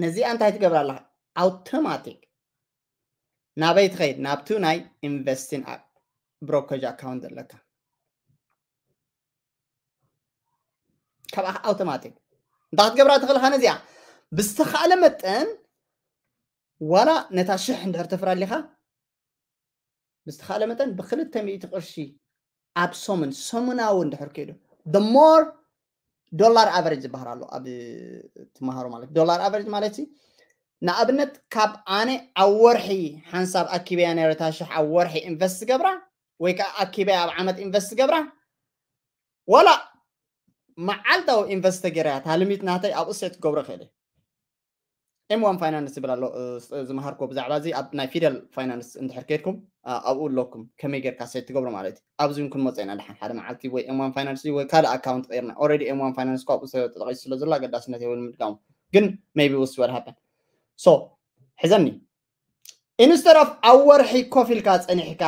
ነዚኣ እንታይ ትገብር ኣለኻ? ኣውቶማቲክ ናበይ ትኸይድ? ናብቱ ናይ ኢንቨስቲንግ ብሮከጅ ኣካውንት ዘለካ ካብኣ ኣውቶማቲክ እንታይ ክትገብራ ትኽእልኻ? ነዚኣ ብዝተኻእለ መጠን ዋላ ነታ ሽሕ እንድሕር ተፍራ ኣሊኻ ብዝተኻእለ መጠን ብክልተ ሚእቲ ቅርሺ ኣብ ሰሙን ሰሙናዊ እንድሕር ከይዱ the more dollar average ዝበሃል ኣሎ ኣብ ትመሃሮ ማለት dollar average ማለት ንኣብነት ካብ ኣነ ኣብ ወርሒ ሓንሳብ ኣኪበያ ነረታ ሽሕ ኣብ ወርሒ ኢንቨስት ገብራ ወይ ከዓ ኣኪበያ ኣብ ዓመት ኢንቨስት ገብራ ዋላ መዓልታዊ ኢንቨስት ተገይራ እያ እታ ሊሚት ናተይ ኣብኡ ሴት ክገብሮ ይኽእል እየ M one finance ዝብል ኣሎ ዝመሃርኮ ብዛዕባ እዚ ኣብ ናይ ፊደል ፋይናንስ እንድሕር ከድኩም ኣብኡ ኣለኩም ከመይ ጌርካ ሴት ትገብሮ ማለት እዩ ኣብዚ እውን ክንመፀ ኢና ድሓን ሓደ መዓልቲ ወይ M one finance ወይ ካልእ ኣካውንት ቀይርና already M one finance እኮ ኣብኡ ተጠቂሱ ስለ ዘሎ ኣገዳስነት የብሉ ምድጋሙ ግን maybe we'll see what happen so ሕዘኒ instead of ኣብ ወርሒ ኮፍ ኢልካ ፀኒሕካ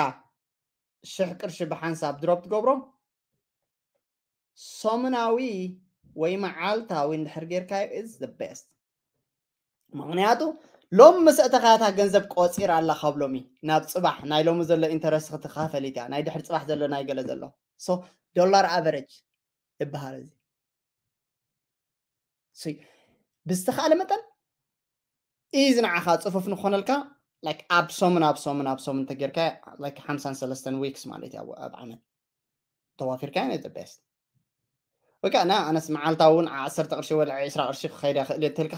ሽሕ ቅርሺ ብሓንሳብ ድሮፕ ትገብሮ ሰሙናዊ ወይ መዓልታዊ እንድሕር ጌርካዮ is the best ምክንያቱ ሎም ምስ እተኻያታ ገንዘብ ቆፂር ኣላ ካብ ሎሚ ናብ ፅባሕ ናይ ሎሚ ዘሎ ኢንተረስት ክትካፈል እያ ናይ ድሕሪ ፅባሕ ዘሎ ናይ ገለ ዘሎ so dollar average ይበሃል እዚ ብዝተኻእለ መጠን እዚ ንዓኻ ፅፉፍ ንኾነልካ ኣብ ሰሙን ኣብ ሰሙን ኣብ ሰሙን ተጌርካ ሓምሳን ሰለስተን ዊክስ ማለት እዩ ኣብ ዓመት ተዋፊርካ ናይ the best ወይ ከዓ ኣነስ መዓልታ እውን ዓሰርተ ቅርሺ ወይ ዕስራ ቅርሺ ክኸይድ ክእል ተልካ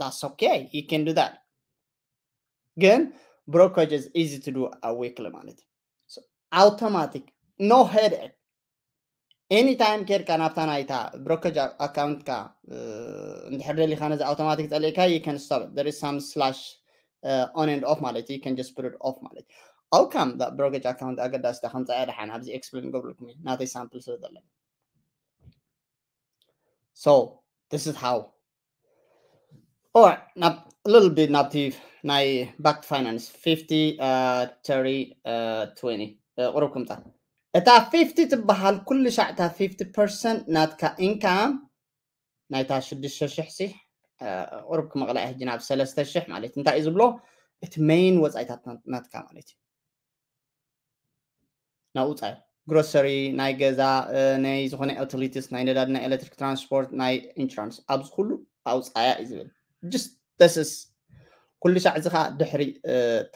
that's okay you can do that ግን brokerage is easy to do weekly ማለት እዩ automatic no headache anytime ኬድካ ናብታ ናይታ brokerage ኣካውንትካ እንድሕር ደሊካ ነዚ ኣውቶማቲክ ፀሊእካ you can stop there is some slash on and off ማለት you can just put it off ማለት how come that brokerage account ኣገዳስታ ከምፃያ ደሓን ኣብዚ explain ገብርልኩም እዩ ናተይ ሳምፕል ስለ ዘለኒ so this is how or ናብ little bit ናብቲ ናይ back to finance fifty thirty twenty ቁሩብ ክምፃ እታ fifty ትበሃል ኩሉ ሻዕ እታ fifty percent ናትካ income ናይታ ሽዱሽተ ሽሕ ሲ ቁሩብ ክመቕላ ሕጂ ናብ ሰለስተ ሽሕ ማለት እንታይ እዩ ዝብሎ እቲ main ወፃኢታት ናትካ ማለት እዩ ናብኡ ፃዮ ግሮሰሪ ናይ ገዛ ናይ ዝኾነ utilities ናይ ነዳዲ ናይ ኤሌክትሪክ ትራንስፖርት ናይ insurance ኣብዚ ኩሉ ኣውፃያ እዩ ዝብል just this is ኩሉ ሻዕ እዚ ከዓ ድሕሪ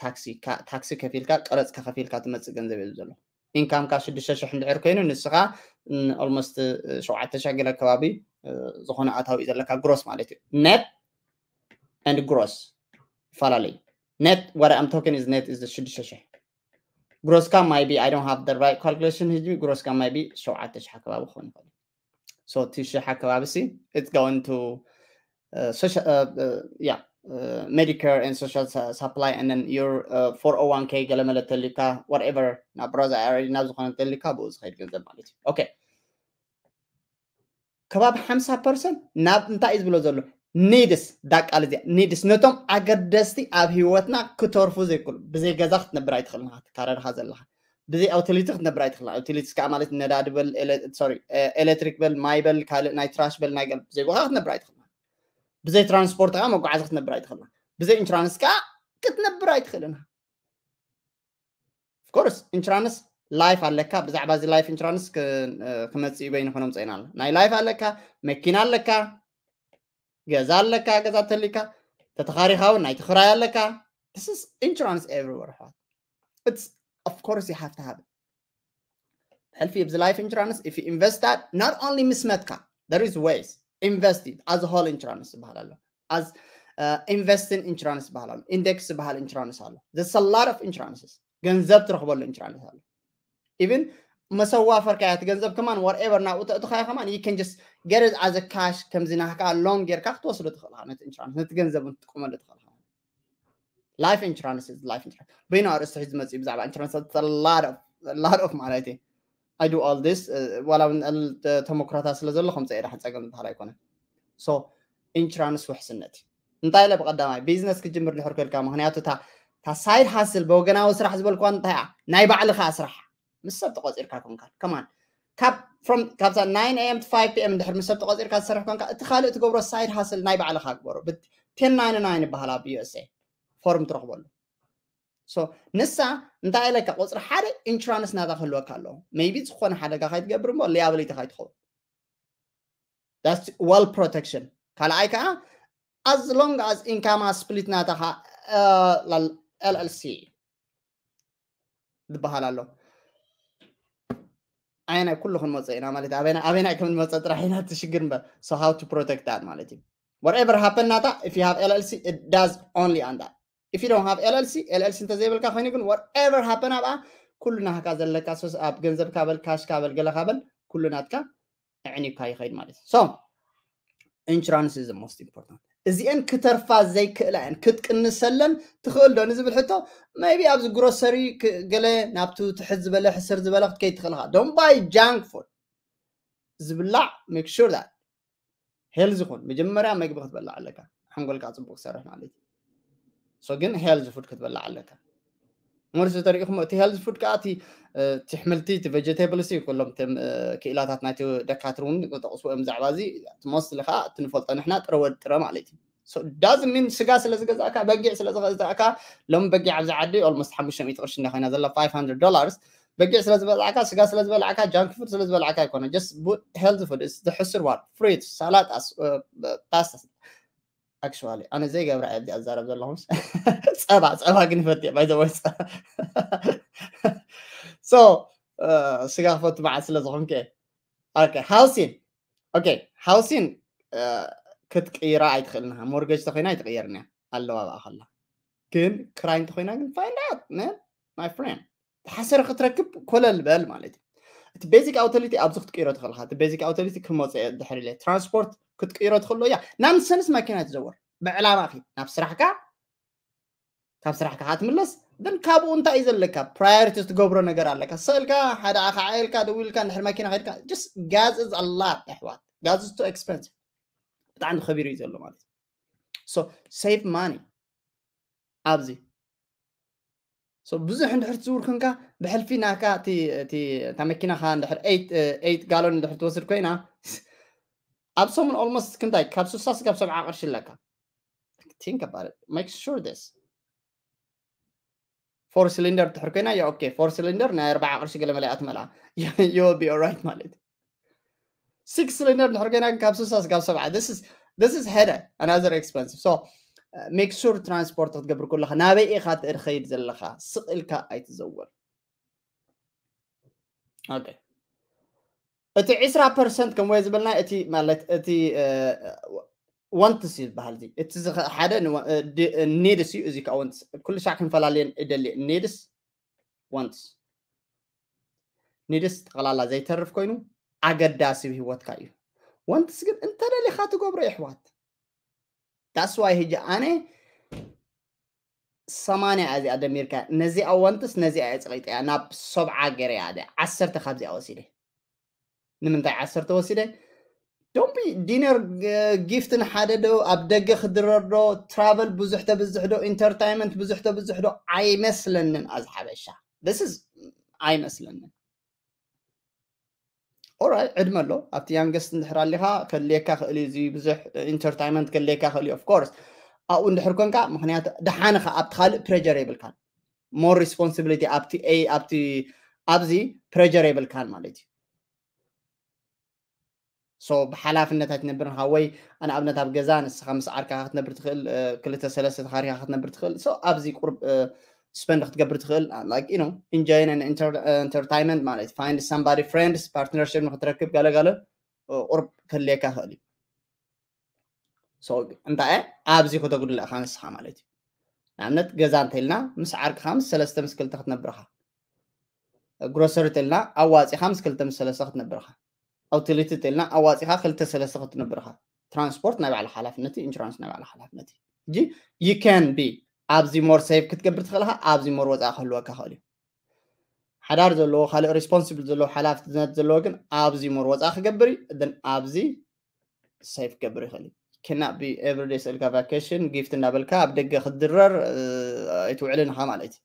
ታክሲ ታክሲ ከፊልካ ቀረፅካ ከፊልካ ትመፅእ ገንዘብ እዩ ዘሎ income ካ ሽዱሽተ ሽሕ እንድሕር ኮይኑ ንስኻ almost ሸውዓተ ሽሕ ገለ ከባቢ ዝኾነ ኣታዊ እዩ ዘለካ gross ማለት እዩ net and gross ይፈላለዩ net what I'm talking is net is ሽዱሽተ ሽሕ gross ካ maybe I don't have the right calculation ህጂ gross ካ maybe ሸውዓተ ሽሕ ከባቢ ክኾን ይኽእል so እቲ ሽሕ ኣከባቢ ሲ it's going to uh, social uh, uh, yeah uh, Medicare and social su- supply and then your uh, four oh one k ገለ መለ ተልካ whatever ናብ Roth IRA ናብ ዝኾነ ተልካ ብኡ ዝኸይድ ገንዘብ ማለት እዩ okay ከባቢ ሓምሳ ፐርሰንት ናብ እንታይ እዩ ዝብሎ ዘሎ needs ዳቃል እዚኣ needs ነቶም ኣገደስቲ ኣብ ህይወትና ክተርፉ ዘይክእሉ ብዘይ ገዛ ክትነብር ኣይትኽእልና ትካረርካ ዘለካ ብዘይ utilities ክትነብር ኣይትኽእልና utilities ከዓ ማለት ነዳዲ በል sorry ኤሌክትሪክ በል ማይ በል ካልእ ናይ ትራሽ በል ናይ ገል ብዘይ ጎኻ ክትነብር ኣይትኽእልና ብዘይ ትራንስፖርት ከዓ መጓዓዚ ክትነብር ኣይትኽእልና ብዘይ insurance ከዓ ክትነብር ኣይትኽእልና of course insurance life ኣለካ ብዛዕባ እዚ life insurance ክመፅእ በይኑ ክነምፀ ኢና ናይ life ኣለካ መኪና ኣለካ ገዛ ኣለካ ገዛ ተሊካ ተተኻሪኻ እውን ናይ ትኽራይ ኣለካ this is insurance everywhere ኣሕዋት it's of course you have to have it ብሕልፊ ኣብዚ life insurance if you invest that not only ምስ መትካ there is ways invest it as a whole insurance ዝበሃል ኣሎ as uh, investing insurance ዝበሃል ኣሎ index ዝበሃል insurance ኣሎ there's a lot of insurances ገንዘብ ትረኽበሉ insurance ኣሎ even መሰዋፈርካያ እቲ ገንዘብ ከማን whatever ናብኡ ተእትኻዮ ከማን you can just get it as a cash ከምዚ ናህካ long ጌርካ ክትወስዶ ትኽእል ነቲ insurance ነቲ ገንዘብ ትጥቀመሉ ትኽእል life insurance is life insurance በይኑ ኣርእስቲ ሒዝ መፅእ ብዛዕባ insurance lot of lot of ማለት እዩ I do all this ዋላ ተሞክሮታት ስለ ዘሎ ከምፀ ኢዳ ሓፀገም ዝበሃል ኣይኮነን so insurance ውሕስነት እንታይ ኢለ ብቀዳማይ ቢዝነስ ክጅምር ድሕር ከልካ ምክንያቱ እታ side hustle ብወገናዊ ስራሕ ዝበልኳ እንታይ እያ ናይ ባዕልካ ስራሕ ምስ ሰብ ተቆፂርካ ኮንካ ከማን ካብ from ካብዛ nine a.m. to five p.m. እንድሕር ምስ ሰብ ተቆፂርካ ትሰርሕ ኮንካ፣ እቲ ካልእ ትገብሮ side hustle ናይ ባዕልኻ ግበሮ። ten ninety-nine ይበሃል ኣብ USA፣ ፎርም ትረኽበሉ። So ንሳ እንታይ ኢለካ፣ ቁፅሪ ሓደ ኢንሹራንስ ናታ ክህልወካ ኣለዎ። Maybe ዝኾነ ሓደጋ ካይትገብር እሞ liability ካይትኸውን፣ that's well protection። ካልኣይ ከዓ as long as income split ናታኻ LLC ዝበሃል ኣሎ። ኣየናይ ኩሉ ክንመፀ ኢና ማለት ኣበና ኣበና ከም ንመፀ ጥራሕ ኢና ትሽግር እምበር። So how to protect that ማለት እዩ። Whatever happen ናታ, if you have LLC, it does only on that. If you don't have LLC, LLC እንተዘይበልካ ኮይኑ ግን whatever happen ኣብኣ ኩሉ ናህካ ዘለካ ሶስ ኣብ ገንዘብካ በል ካሽካ በል ገለካ በል ኩሉ ናትካ ኣዕኒካ ይኸይድ ማለት እዩ። So insurance is the most important። እዚአን ክተርፋ ዘይክእላ እየን ክትቅንሰለን ትኽእል ዶ ንዝብል ሕቶ፣ maybe ኣብዚ ግሮሰሪ ገለ ናብቱ ትሕት ዝበለ ሕስር ዝበለ ክትከይድ ትኽእል ኢኻ። Don't buy junk food። ዝብላዕ make sure that healthy ይኹን። መጀመርያ መግቢ ክትበላዕ ኣለካ፣ ሓንጎልካ ፅቡቅ ክሰርሕ ማለት እዩ። So ግን healthy food ክትበላዕ ኣለካ። ሞርስ ተሪኢኹም እቲ healthy food ከዓ እቲ ኣሕምልቲ፣ እቲ vegetables እዩ። ኩሎም ክኢላታት ናይቲ ደካትር እውን ጠቕስዎ እዮም ብዛዕባ እዚ። Mostly ከዓ እቲ ንፈልጦ ንሕና ጥረ ወዲ ጥረ ማለት እዩ። Doesn't mean ስጋ ስለ ዝገዛእካ፣ በጊዕ ስለ ዝገዛእካ፣ ሎም በጊዕ ኣብዚ ዓዲ almost ሓሙሽተ ሚእቲ ቅርሺ እንዳ ኮይና ዘላ፣ five hundred dollars። በጊዕ ስለ ዝበላዕካ፣ ስጋ ስለ ዝበላዕካ፣ junk food ስለ ዝበላዕካ ኣይኮነ። Just healthy food is the ሕስር one, fruits፣ ሳላጣስ፣ pasta። Actually ኣነ ዘይገብራ እየ ኣብዚኣ ዝዛረብ ዘለኹ። ጸባ ጸባ ግን ይፈት እየ፣ by the way። So ስጋ ክፈቱ በዓል ስለ ዝኾንከ። Okay, housing. Okay, housing ክትቅይራ ኣይትኽእልን ኢኻ። Mortgage ተኾይና ኣይትቅየርን እያ ኣለዋ ብኣ ከላ። ግን ክራይ እንተኾይና ግን find out, man, my friend። ተሓሰረ ክትረክብ ኮለል በል ማለት እዩ። እቲ basic utility ኣብዚ ክትቅይሮ ትኽእል ኢኻ። እቲ basic utility ክመፅእ እየ ድሕር ኢለ። ትራንስፖርት ክትቅይሮ ትኽእሎ እያ። Nonsense መኪና ትዘወር ብዕላማ ኺ ናብ ስራሕካ፣ ካብ ስራሕካ ክትምለስ። ግን ካብኡ እንታይ እዩ ዘለካ? Priority ትገብሮ ነገር ኣለካ። ስእልካ ሓደ ኣኻ ዓይልካ ደዊልካ እንድሕር መኪና ከድካ፣ just gas is a lot ኣሕዋት። Gas is too expensive። ብጣዕሚ ከቢሩ እዩ ዘሎ ማለት እዩ። So save money ኣብዚ። So ብዙሕ እንድሕር ትዝውር ኮንካ ብሕልፊ ናካ እቲ እቲ እታ መኪናኻ እንድሕር eight eight ጋሎን እንድሕር ትወስድ ኮይና ኣብ ሰሙን almost ክንታይ ካብ ስሳ ስጋብ ሰብዓ ቅርሺ ኣለካ። Think about it, make sure this four cylinder ትሕር ኮይና ያ okay, four cylinder ናይ ኣርባዓ ቅርሺ ገለ መለኣ ትመልኣ። You will be alright ማለት እዩ። Six cylinder እንድሕር ኮይና ካብ ስሳ ስጋብ ሰብዓ, this is this is headache, another expensive. So make sure ትራንስፖርት ክትገብር ከለኻ ናበይ ኢኻ ትኸይድ ዘለኻ? ስቕ ኢልካ ኣይትዘወር። Okay, እቲ ዕስራ ፐርሰንት ከም ወይ ዝበልና እቲ ማለት እቲ wants እዩ ዝበሃል። እዚ እቲ ሓደ needs እዩ። እዚ ከዓ wants ኩሉ ሻዕ ክንፈላለየን እደሊ። Needs፣ wants፣ needs ጠቕላላ ዘይተርፍ ኮይኑ ኣገዳሲ ህይወትካ እዩ። Wants ግን እንተደሊኻ ትገብሮ የሕዋት። That's why ሕጂ ኣነ ሰማንያ እዚኣ ደሚርካ ነዚኣ wants ነዚኣ እየ ፀቒጠያ ናብ ሰብዓ ገይረያ። ዓሰርተ ካብዚኣ ወሲደ ንምንታይ ዓሰርተ ወሲደ? Don't be dinner gift ንሓደ ዶ ኣብ ደገ ክድረር ዶ travel ብዙሕ ተብዝሕ ዶ entertainment ብዙሕ ተብዝሕ ዶ? ኣይመስለንን። ኣዚ ሓበሻ this is ኣይመስለንን። Alright, ዕድመ ኣሎ። ኣብቲ youngest እንድሕር ኣሊኻ ከድልየካ ክእል እዩ። እዚ ብዙሕ entertainment ከድልየካ ክእል እዩ of course ኣብኡ እንድሕር ኮንካ፣ ምክንያቱ ደሓንኻ ኣብቲ ካልእ pressure የብልካን። More responsibility ኣብቲ ኣብዚ pressure የብልካን ማለት እዩ። So ብሓላፍነት ኣይትነብርን ኢኻ። ወይ ንኣብነት ኣብ ገዛ ንስኻ ምስ ዓርካኻ ክትነብር ትኽእል፣ ክልተ ሰለስተ ተኻሪኻ ክትነብር ትኽእል። So ኣብዚ ቁርብ spend ክትገብር ትኽእል፣ like you know, enjoying and entertainment ማለት እዩ። Find somebody, friends፣ partnership ንክትረክብ ገለ ገለ ቁርብ ከድልየካ ይኽእል እዩ። So እንታይ ኣብዚ ከተጉድለ ኢኻ ንስኻ ማለት እዩ። ንኣብነት ገዛ እንተኢልና ምስ ዓርክኻ ምስ ሰለስተ ምስ ክልተ ክትነብር ኢኻ። Grocery እንተኢልና ኣዋፂኻ ምስ ክልተ ምስ ሰለስተ ክትነብር ኢኻ። Utility እንተኢልና ኣዋፂኻ ክልተ ሰለስተ ክትነብር ኢኻ። Transport ናይ ባዕልኻ ሓላፍነት እዩ። Insurance ናይ ባዕልኻ ሓላፍነት እዩ። ሕጂ you can be ኣብዚ more save ክትገብር ትኽእል ኢኻ፣ ኣብዚ more ወፃኢ ክህልወካ ይኽእል እዩ። ሓዳር ዘለዎ፣ ካልእ responsible ዘለዎ፣ ሓላፍነት ዘለዎ ግን ኣብዚ more ወፃኢ ክገብር እዩ። Then ኣብዚ save ክገብር ይኽእል እዩ። Cannot be everyday ስእልካ vacation gift እናበልካ ኣብ ደገ ክትድረር ኣይትውዕልን ኢኻ ማለት እዩ።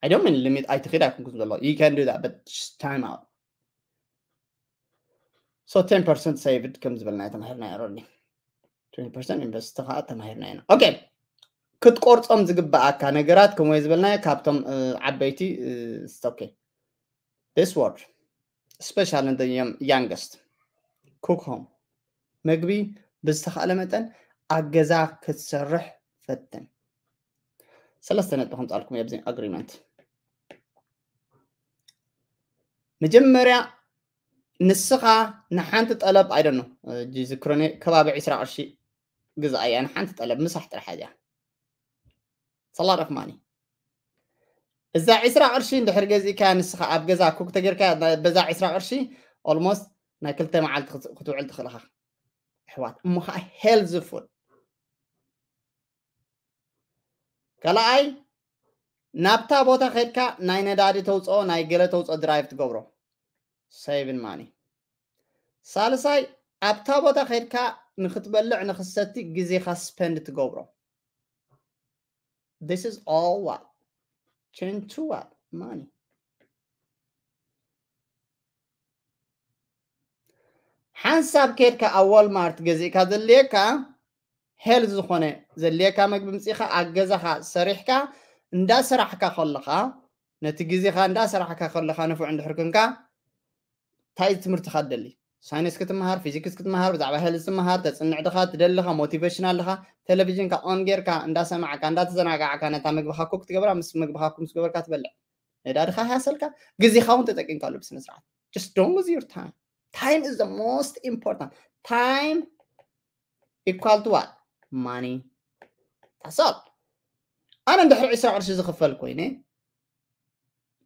I don't mean limit ኣይትኺድ ኣይኮንኩ ዘሎ you can do that but just time out so ten percent saved ከም ዝበልና ተማሂርና already twenty percent invest ከዓ ተማሂርና ኢና okay ክትቆርጾም ዝግባኣካ ነገራት ከምኡ ዝበልናዮ ካብቶም ዓበይቲ okay this word special in the youngest cook home ምግቢ ብዝተኻእለ መጠን ኣብ ገዛ ክትሰርሕ ፈትን ሰለስተ ነጥቢ ከምፃልኩም ኣብዚ agreement መጀመርያ ንስኻ ንሓንቲ ጠለብ ኣይደኖ ዝክሮኒ ከባቢ ዕስራ ቅርሺ ግዛኣ እያ ንሓንቲ ጠለብ ምሳሕ ጥራሕ እያ ሰላድ ኦፍ ማኒ እዛ ዕስራ ቅርሺ እንድሕር ገዚእካ ንስኻ ኣብ ገዛ ኩክ ተጌርካ በዛ ዕስራ ቅርሺ almost ናይ ክልተ መዓልቲ ክትውዕል ትኽእል ኢኻ ኣሕዋት እሞ ከዓ healthy food ካልኣይ ናብታ ቦታ ከድካ ናይ ነዳዲ ተውፅኦ ናይ ገለ ተውፅኦ drive ትገብሮ saving money ሳልሳይ ኣብታ ቦታ ከድካ ንክትበልዕ ንክትሰቲ ግዜካ spend ትገብሮ this is all what change to what money ሓንሳብ ከድካ ኣብ ዋልማርት ገዚእካ ዘድልየካ healthy ዝኾነ ዘድልየካ መግቢ ምፅኢኻ ኣብ ገዛኻ ሰሪሕካ እንዳሰራሕካ ከለኻ ነቲ ግዜኻ እንዳሰራሕካ ከለኻ ንፉዕ እንድሕር ክንካ እንታይ ትምህርትኻ ትደሊ science ክትመሃር physics ክትመሃር ብዛዕባ health ትመሃር ተፅንዕ ድኻ ትደልኻ motivational ድኻ ቴሌቪዥንካ on ጌርካ እንዳሰማዕካ እንዳተዘናጋዕካ ነታ ምግብኻ cook ትገብራ ምስ ምግብኻ cook ምስ ገበርካ ትበልዕ ነዳድኻ ሃሰልካ ግዜኻ እውን ተጠቂምካሉ ብስነ ስርዓት just don't lose your time time is the most important time equal to what money that's all ኣነ እንድሕር ዕስራ ቅርሺ ዝኽፈል ኮይነ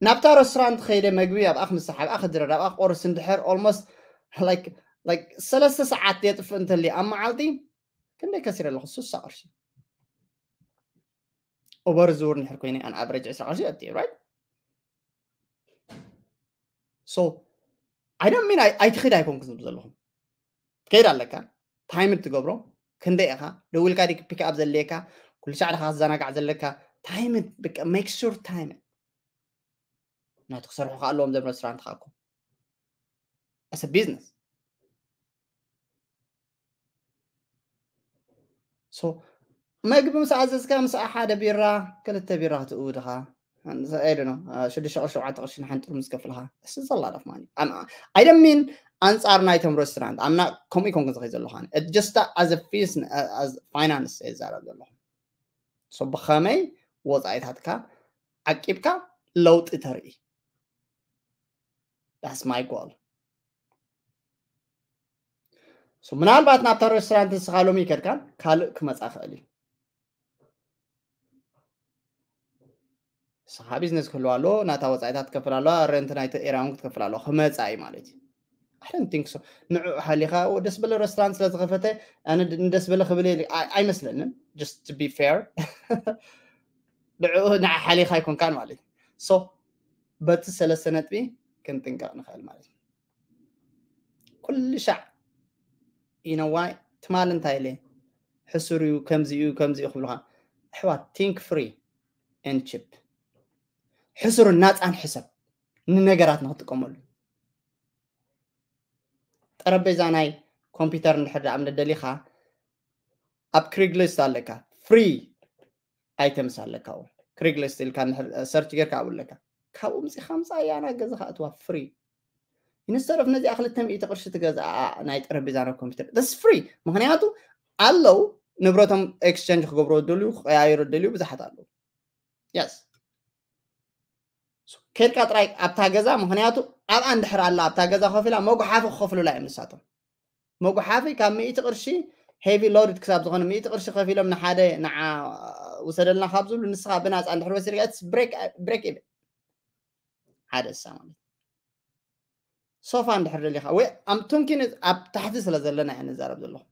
ናብታ ሬስቶራንት ከይደ መግቢ ኣብኣ ክምሳሕ ኣብኣ ክድረር ኣብኣ ክቆርስ እንድሕር almost like like ሰለስተ ሰዓት የጥፍእ እንተልዩ ኣብ መዓልቲ ክንደይ ከሲረ ኣለኹ ስሳ ቅርሺ ኡበር ዝውር እንድሕር ኮይነ on average ዕስራ ቅርሺ ኣትየ right so I don't mean ኣይትኽድ ኣይኮንኩ ዝብል ዘለኹም ትከይድ ኣለካ time ትገብሮ ክንደይ ኢኻ ደው ኢልካ ዲክ pick up ዘድልየካ ኩሉ ሻዕ ዲኻ ክትዘናጋዕ ዘለካ time በቃ make sure time ናቱ ክሰርሑ ከኣለዎም ዘም ሬስቶራንት ኻኮ as a business so መግቢ ምስ ኣዘዝካ ምስ ሓደ ቢራ ክልተ ቢራ ክትእውድኻ I don't know ሽዱሽተ ቅርሺ ሸውዓተ ቅርሺ ንሓንቲ ጥርሙዝ ከፍልኻ this is a lot of money I don't mean ኣንፃር ናይቶም ሬስቶራንት ኣምና ከምኡ ይኮንኩ ዝኸይ ዘለኹ just as a business finance እየ ዝዛረብ ዘለኹ so ብኸመይ ወፃኢታትካ ዓቂብካ ለውጢ ተርኢ that's my goal so ምናልባት ናብታ ሬስቶራንት ንስኻ ሎሚ ይከድካን ካልእ ክመፃ ክእል እዩ ንስኻ ቢዝነስ ክህልዋ ኣለዎ ናታ ወፃኢታት ትከፍል ኣለዋ ረንት ናይቲ ኤርያ እውን ክትከፍል ኣለዋ ክመፃ እዩ ማለት እዩ I don't think so ንዕኡ ሓሊኻ ደስ በለ ሬስቶራንት ስለ ዝኸፈተ ኣነ ደስ በለ ክብል ኣይመስለንን just to be fair ንዕኡ ንዓ ሓሊኻ ኣይኮንካን ማለት እዩ so በቲ ሰለስተ ነጥቢ ክንጥንቀቕ ንኽእል ማለት እዩ ኩሉ ሻዕ you know why ትማል እንታይ ኢለ ሕሱር እዩ ከምዚ እዩ ከምዚ እዩ ክብልኻ ኣሕዋት think free and cheap ሕሱርን ናፃን ሕሰብ ንነገራት ንክጥቀመሉ ጠረጴዛ ናይ ኮምፒውተር እንድሕር ዳኣ ምደሊኻ ኣብ Craigslist ኣለካ free items ኣለካ Craigslist ኢልካ search ጌርካ ኣብኡ ኣለካ ካብኡ ምፂኻ ምፃ እያ ናብ ገዛኻ እትዋ free instead of ነዚኣ ክልተ ሚእቲ ቅርሺ ትገዝኣ ናይ ጠረጴዛ ናይ ኮምፒውተር that's free ምክንያቱ ኣለዉ ንብረቶም exchange ክገብሩ ደልዩ ክቀያየሩ ደልዩ ብዙሓት ኣለዉ yes ከድካ ጥራይ ኣብታ ገዛ ምክንያቱ ኣብኣ እንድሕር ኣላ ኣብታ ገዛ ኮፍ ኢላ መጉሓፊ ክኸፍሉላ እዮም ንሳቶም መጉሓፊ ካብ ሚእቲ ቅርሺ heavy loaded ክሳብ ዝኾነ ሚእቲ ቅርሺ ከፊሎም ንሓደ ንዓ ውሰደልና ካብ ዝብሉ ንስኻ ብናፃ እንድሕር ወሲድካ break even ሓደ እሳ ማለት ሶፋ እንድሕር ደሊኻ ወይ I'm thinking ኣብ ታሕቲ ስለ ዘለና እየ ንዛረብ ዘለኹ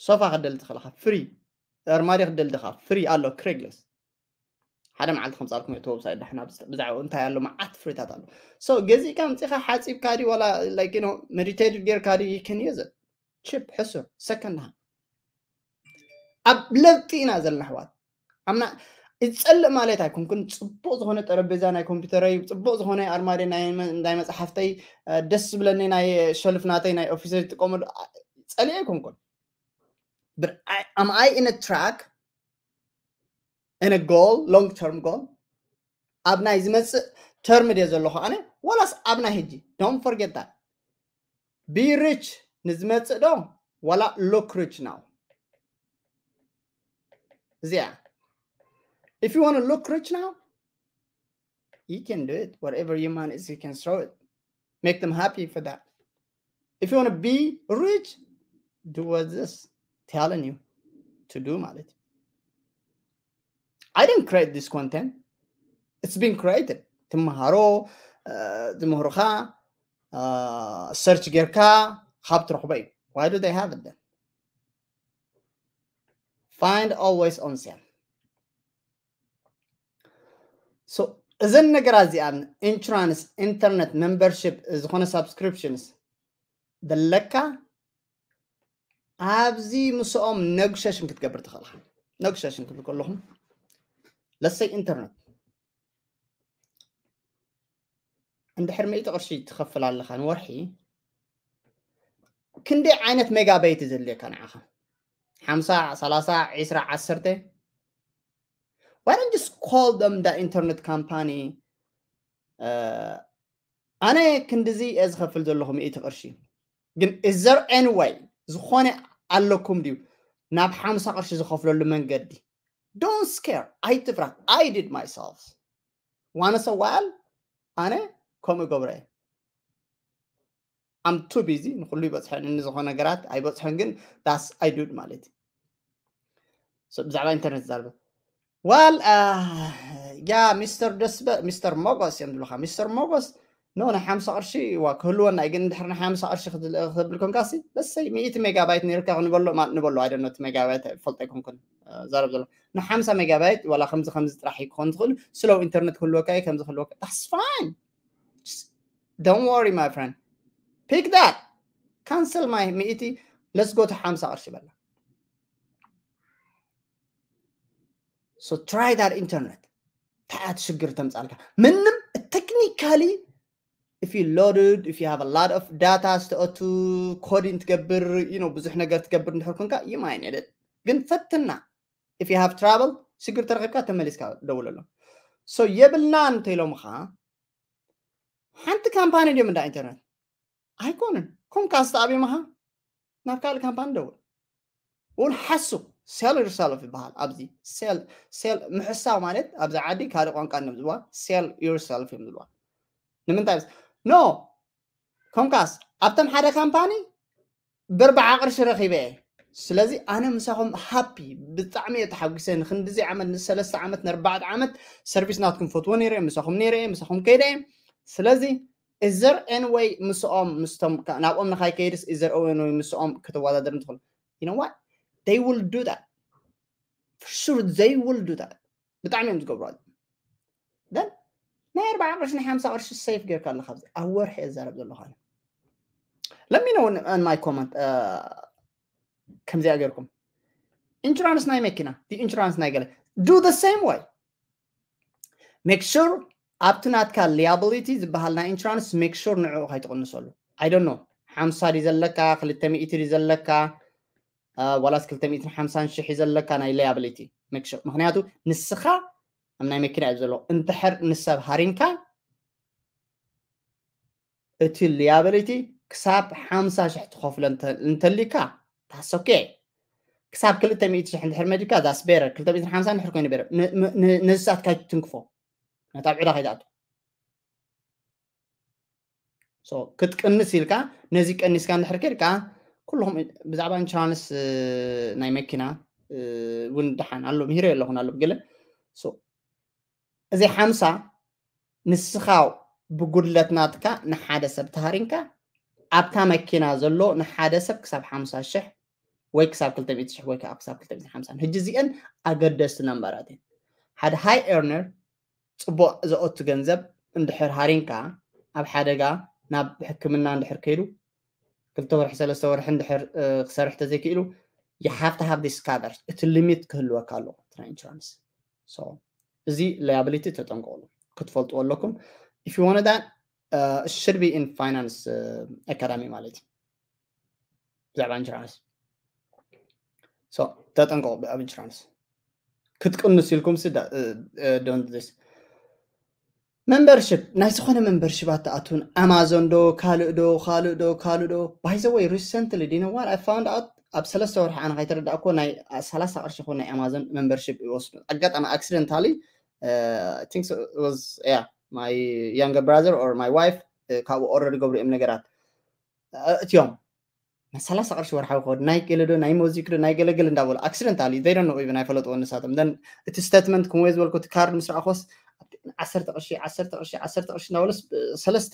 ሶፋ ክደሊ ትኽእል ኢኻ free ኣርማድዮ ክደሊ ኢኻ free ኣሎ Craigslist ሓደ መዓልቲ ከምፃልኩም እቲ website ዳሕና ብዛዕባኡ እንታይ ኣሎ መዓት ፍሪታት ኣሎ so ገዚእካ ምፂኻ ሓፂብካ ድዩ ዋላ like you know meditate ጌርካ ድዩ you can use it cheap ሕሱር second hand ኣብ ለውጢ ኢና ዘለና ኣሕዋት ኣምና ይጸልእ ማለት ኣይኮንኩን። ጽቡቕ ዝኾነ ጠረጴዛ ናይ ኮምፒውተረይ፣ ጽቡቕ ዝኾነ ኣርማድዮ ናይ መ-፣ ናይ መጽሓፍተይ፣ እ፣ ደስ ዝብለኒ ናይ ሸልፍ ናተይ ናይ ኦፊሰይ ዝጥቀመሉ፣ ኣ-፣ ጸሊእ ኣይኮንኩን። But I, am I in a track, in a goal, long term goal? ኣብ ናይ ዝመጽእ ተርም ድየ ዘለኹ ኣነ? ዋላስ ኣብ ናይ ሕጂ? Don't forget that. Be rich ንዝመጽእ ዶ? ዋላ look rich now? እዚኣ። If you want to look rich now, you can do it. Whatever your man is, you can throw it. Make them happy for that. If you want to be rich, do what this telling you to do ማለት እዩ። I didn't create this content. It's been created. ትመሃሮ፣ እ፣ ዝምህሩኻ፣ እ፣ ሰርች ጌርካ ካብ ትረኽቦ እዩ። Why do they have it then? Find always on sale. So እዘን ነገራት እዚኣን፣ ኢንሹራንስ፣ ኢንተርነት፣ ሜምበርሺፕ፣ ዝኾነ ሳብስክሪፕሽንስ ዘለካ ኣብዚ ምስኦም ነጉሸሽን ክትገብር ትኽእል ኢኻ። ነጉሸሽን ክብል ከለኹም ለሰይ ኢንተርነት እንድሕር ሚእቲ ቅርሺ ትኸፍል ኣለኻ ንወርሒ፣ ክንደይ ዓይነት ሜጋባይት ዘድልየካ ንዓኻ? ሓምሳ፣ ሰላሳ፣ ዒስራ፣ ዓሰርተ? Why don't just call them the internet company? እ፣ ኣነ ክንድዚ እየ ዝኸፍል ዘለኹ ሚእቲ ቅርሺ። ግን is there any way ዝኾነ ኣለኩም ድዩ ናብ ሓምሳ ቅርሺ ዝኸፍለሉ መንገዲ? Don't scare፣ ኣይትፍራ። I did myself። Once a while ኣነ ከምኡ ገብረ እየ። I'm too busy፣ ንኹሉ ይበጽሐን፣ ንዝኾነ ነገራት ኣይበጽሐን፣ ግን that's I do ማለት እዩ። So ብዛዕባ ኢንተርነት ዝዛረበ። ዋል፣ እ፣ ያ ሚስተር ደስበ፣ ሚስተር ሞጎስ እዮም ዝብሉኻ። ሚስተር ሞጎስ፣ ኖ፣ ናይ ሓምሳ ቅርሺ ዋ ክህልወና እዩ፣ ግን እንድሕር ናይ ሓምሳ ቅርሺ ክትል-፣ ክትብል ኮንካሲ፣ ለሰይ ሚእቲ ሜጋባይት ነይርካ ክንበሎ፣ ማ-፣ ንበሎ፣ I don't know፣ እቲ ሜጋባይት ፈልጦ ኣይኮንኩን፣ እ፣ ዛረብ ዘሎ። ን ሓምሳ ሜጋባይት ዋላ ከምዚ ከምዚ ጥራሕ እዩ ክኾን ትኽእል፣ ስሎው ኢንተርነት ክህልወካ እዩ፣ ከምዚ ክህልወካ፣ that's fine። Just don't worry, my friend. Pick that. Cancel my ሚእቲ፣ let's go to ሓምሳ ቅርሺ በላ። So try that internet. ታያት ሽግር ተምጻልካ። ምንም technically, if you loaded, if you have a lot of data ዝተኣቱ፣ ኮዲን ትገብር፣ you know፣ ብዙሕ ነገር ትገብር እንድሕር ኮንካ፣ you might need it። ግን ፈትና። If you have trouble፣ ሽግር ተረኺብካ ተመሊስካ ደውለሎም። So የብልናን እንተኢሎምኻ፣ ሓንቲ ካምፓኒ ድዮም እንዳ ኢንተርነት? ኣይኮነን። ኮንካ ዝተኣብዮምኻ ናብ ካልእ ካምፓኒ ደውል። እውን ሓሱ፣ sell yourself ይበሃል ኣብዚ። Sell፣ sell ምሕሳው ማለት ኣብዚ ዓዲ ካልእ ቋንቋ እዮም ዝብልዋ፣ sell yourself እዮም ዝብልዋ። ንምንታይ? ኖ፣ ኮንካስ ኣብቶም ሓደ ካምፓኒ ብኣርባዓ ቅርሺ ረኺበ እየ። ስለዚ ኣነ ምሳኹም ሃፒ፣ ብጣዕሚ እየ ተሓጒሰ። ንክንድዚ ዓመት፣ ንሰለስተ ዓመት፣ ንኣርባዕተ ዓመት ሰርቪስ ናትኩም ፈትዎ ነይረ እየ፣ ምሳኹም ነይረ እየ፣ ምሳኹም ከይደ እየ። ስለዚ is there any way ምስኦም፣ ምስቶም ካ-፣ ናብኦም ንኻይከይድስ is there any way ምስኦም ከተወዳደር እንትኽእል? You know what? They will do that. For sure they will do that. ብጣዕሚ እዮም ዝገብሩ። Then ናይ ኣርባዓ ቅርሺ፣ ናይ ሓምሳ ቅርሺ ሴፍ ጌርካ ኣለኻ። ኣብዚ ኣብ ወርሒ እየ ዝዛረብ ዘለኹ ኣነ። Let me know in, in my comment, uh, ከምዚኣ ጌርኩም። ኢንሹራንስ ናይ መኪና፣ ኢንሹራንስ ናይ ገለ፣ do the same way. Make sure ኣብቲ ናትካ ሊያብሊቲ ዝበሃል ናይ ኢንሹራንስ make sure ንዕኡ ከይትቕንሰሉ። I don't know፣ ሓምሳ ድዩ ዘለካ፣ ክልተ ሚእቲ ድዩ ዘለካ፣ አ፣ ዋላስ ክልተ ሚእትን ሓምሳን ሽሕ እዩ ዘለካ ናይ ሊያብሊቲ make sure። ምኽንያቱ ንስኻ ኣብ ናይ መኪና እዩ ዘሎ። እንድሕር ንሰብ ሃሪምካ እቲ ሊያብሊቲ ክሳብ ሓምሳ ሽሕ ትኸፍሎ እንተ-፣ እንተሊካ፣ that's okay። ክሳብ ክልተ ሚእቲ ሽሕ እንድሕር መዲካ፣ that's better። ክልተ ሚእትን ሓምሳን እንድሕር ኮይኑ better። ን-፣ ን-፣ ን-፣ ነዚ ሰዓት ካይትትንክፎ። ነታ ኣብ ዕዳ ከይትኣቱ። So፣ ክትቅንስ ኢልካ፣ ነዚ ቀኒስካ እንድሕር ከድካ፣ ኩልኹም ብዛዕባ ኢንሹራንስ፣ እ፣ ናይ መኪና፣ እ፣ እውን ደሓን ኣሎ፣ ምሂረ ኣለኹን ኣሎ ብገለ። So፣ እዚ ሓምሳ ንስኻ ብጉድለት ናትካ ንሓደ ሰብ ተሃሪምካ፣ ኣብታ መኪና ዘሎ ንሓደ ሰብ ክሳብ ሓምሳ ሽሕ ወይ ክሳብ ክልተ ሚእቲ ሽሕ ወይ ከዓ ክሳብ ክልተ ሚእትን ሓምሳን። ሕጂ እዚአን ኣገደስቲ ነምበራት እየን። ሓደ ሃይ ኤርነር ጽቡቕ ዘእቱ ገንዘብ እንድሕር ሃሪምካ፣ ኣብ ሓደጋ ናብ ሕክምና እንድሕር ከይዱ፣ ክልተ ወርሒ፣ ሰለስተ ወርሒ እንድሕር፣ እ፣ ክሰርሕ ተዘይክኢሉ፣ you have to have this cover። እቲ ሊሚት ክህልወካ ኣለዎ፣ እቲ ናይ ኢንሹራንስ። So እዚ liability ተጠንቀቁሉ፣ ክትፈልጥዎ ኣለኩም። If you want that, uh, it should be in finance, uh, academy ማለት እዩ። ብዛዕባ insurance። So ተጠንቀቁ። ኣብ insurance ክትቅንስ ኢልኩም ሲ don't this membership፣ ናይ ዝኾነ membership ኣትኣቱን፣ ኣማዞን ዶ ካልእ ዶ ካልእ ዶ ካልእ ዶ። By the way, recently, do you know what I found out? ኣብ ሰለስተ ወርሒ ኣነ ከይተረዳእኩ ናይ ሰላሳ ቅርሺ ይኹን ናይ ኣማዞን membership ይወስዱ። ኣጋጣሚ accidentally, uh, I think so, it was, yeah, my younger brother or my wife, uh, ካብኡ order ይገብሩ እዮም ነገራት። Uh, እትዮም ናይ ሰላሳ ቅርሺ ወርሓዊ ኮድ ናይ ገለ ዶ ናይ ሞዚክ ዶ ናይ ገለገለ እንዳበሉ accidentally፣ they don't know even፣ ኣይፈለጥዎ ንሳቶም። Then እቲ statement፣ ከምኡ ዝበልኩ፣ እቲ ካርድ ምስ ረኣኹስ ዓሰርተ ቅርሺ፣ ዓሰርተ ቅርሺ፣ ዓሰርተ ቅርሺ እንዳበሉስ ሰለስተ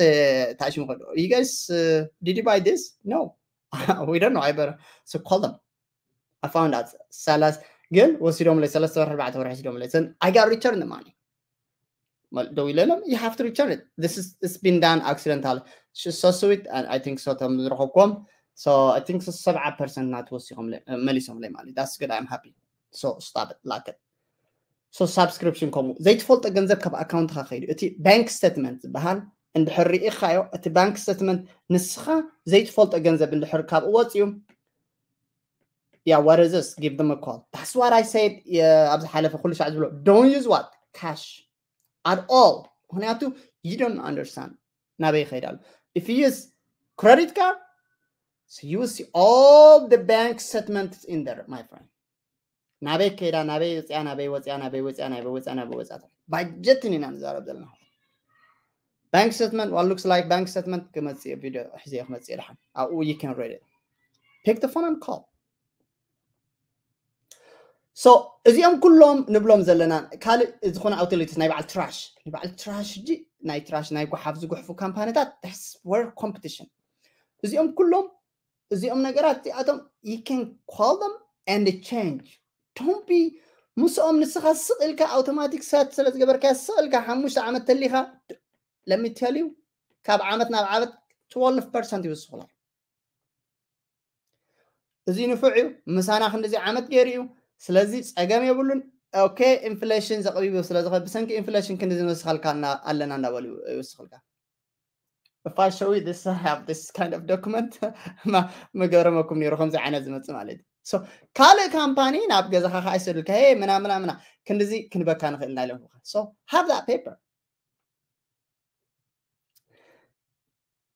ተኣሽሙ ከዱ። You guys, uh, did you buy this? No. We don't know. I better, so call them. I found out ሰላሳ ግን ወሲዶምለይ፣ ሰለስተ ወርሒ ኣርባዕተ ወርሒ ወሲዶምለይ። Then I got return the money. ደው ኢለሎም፣ you have to return it. This is, it's been done accidental. She's so sweet, and I think so፣ እቶም ዝረኸብኩም። So I think so ሰብዓ percent ናት ወሲኾም መሊሶምለይ ማለት። That's good, I'm happy. So stop it, lock it. So subscription ከምኡ ዘይትፈልጦ ገንዘብ ካብ ኣካውንትካ ከይዱ። እቲ bank statement ዝበሃል እንድሕር ርኢኻዮ፣ እቲ bank statement ንስኻ ዘይትፈልጦ ገንዘብ እንድሕር ካብኡ ወፅዩ፣ yeah, what is this? Give them a call. That's what I said. Yeah, ኣብ ዝሓለፈ ኩሉ ሻዕ ዝብሎ፣ don't use what? Cash at all. ምክንያቱ you don't understand ናበይ ይኸይድ ኣሎ። If you use credit card, so you will see all the bank statements in there, my friend. ናበይ ከይዳ፣ ናበይ ወፅያ፣ ናበይ ወፅያ፣ ናበይ ወፅያ፣ ናበይ ወፅያ፣ ናበይ ወፅያ። ባጀትን ኢና ንዛረብ ዘለና። Bank statement, what looks like bank statement ክመፅእ እዩ፣ ቪድዮ ሒዘ ክመፅእ እዩ። ደሓን ኣብኡ you can read it. Pick the phone and call. So እዚኦም ኩሎም ንብሎም ዘለና ካልእ ዝኾነ utilities፣ ናይ በዓል ትራሽ፣ ናይ በዓል ትራሽ፣ ሕጂ ናይ ትራሽ፣ ናይ ጓሓፍ ዝጉሕፉ ካምፓኒታት፣ that's where competition። እዚኦም ኩሎም፣ እዚኦም ነገራት እዚኣቶም you can call them and change. Don't be ምስኦም ንስኻ ስቕ ኢልካ፣ ኣውቶማቲክ set ስለ ዝገበርካ፣ ስቕ ኢልካ ሓሙሽተ ዓመት ተሊኻ፣ let me tell you፣ ካብ ዓመት ናብ ዓመት twelve percent ይውስኹላ። እዚ ንፉዕ እዩ፣ ምሳና ክንዲዚ ዓመት ገይሩ እዩ። ስለዚ ጸገም የብሉን። Okay, inflation ዘቕቢቡ ስለ ዝኸ-፣ ብሰንኪ inflation ክንዲዚ ንወስኸልካ እና-፣ ኣለና እንዳበሉ ይውስኽልካ። If I show you this, I have this kind of document፣ ማ-፣ መገረመኩም ነይሩ ከምዚ ዓይነት ዝመጽእ ማለት እዩ። So ካልእ ካምፓኒ ናብ ገዛኻ ከኣ ይሰዱልካ፣ "ሄ፣ ምና፣ ምና፣ ምና፣ ክንዲዚ ክንበካ ንኽእል ኢና" ኢሎም። So have that paper።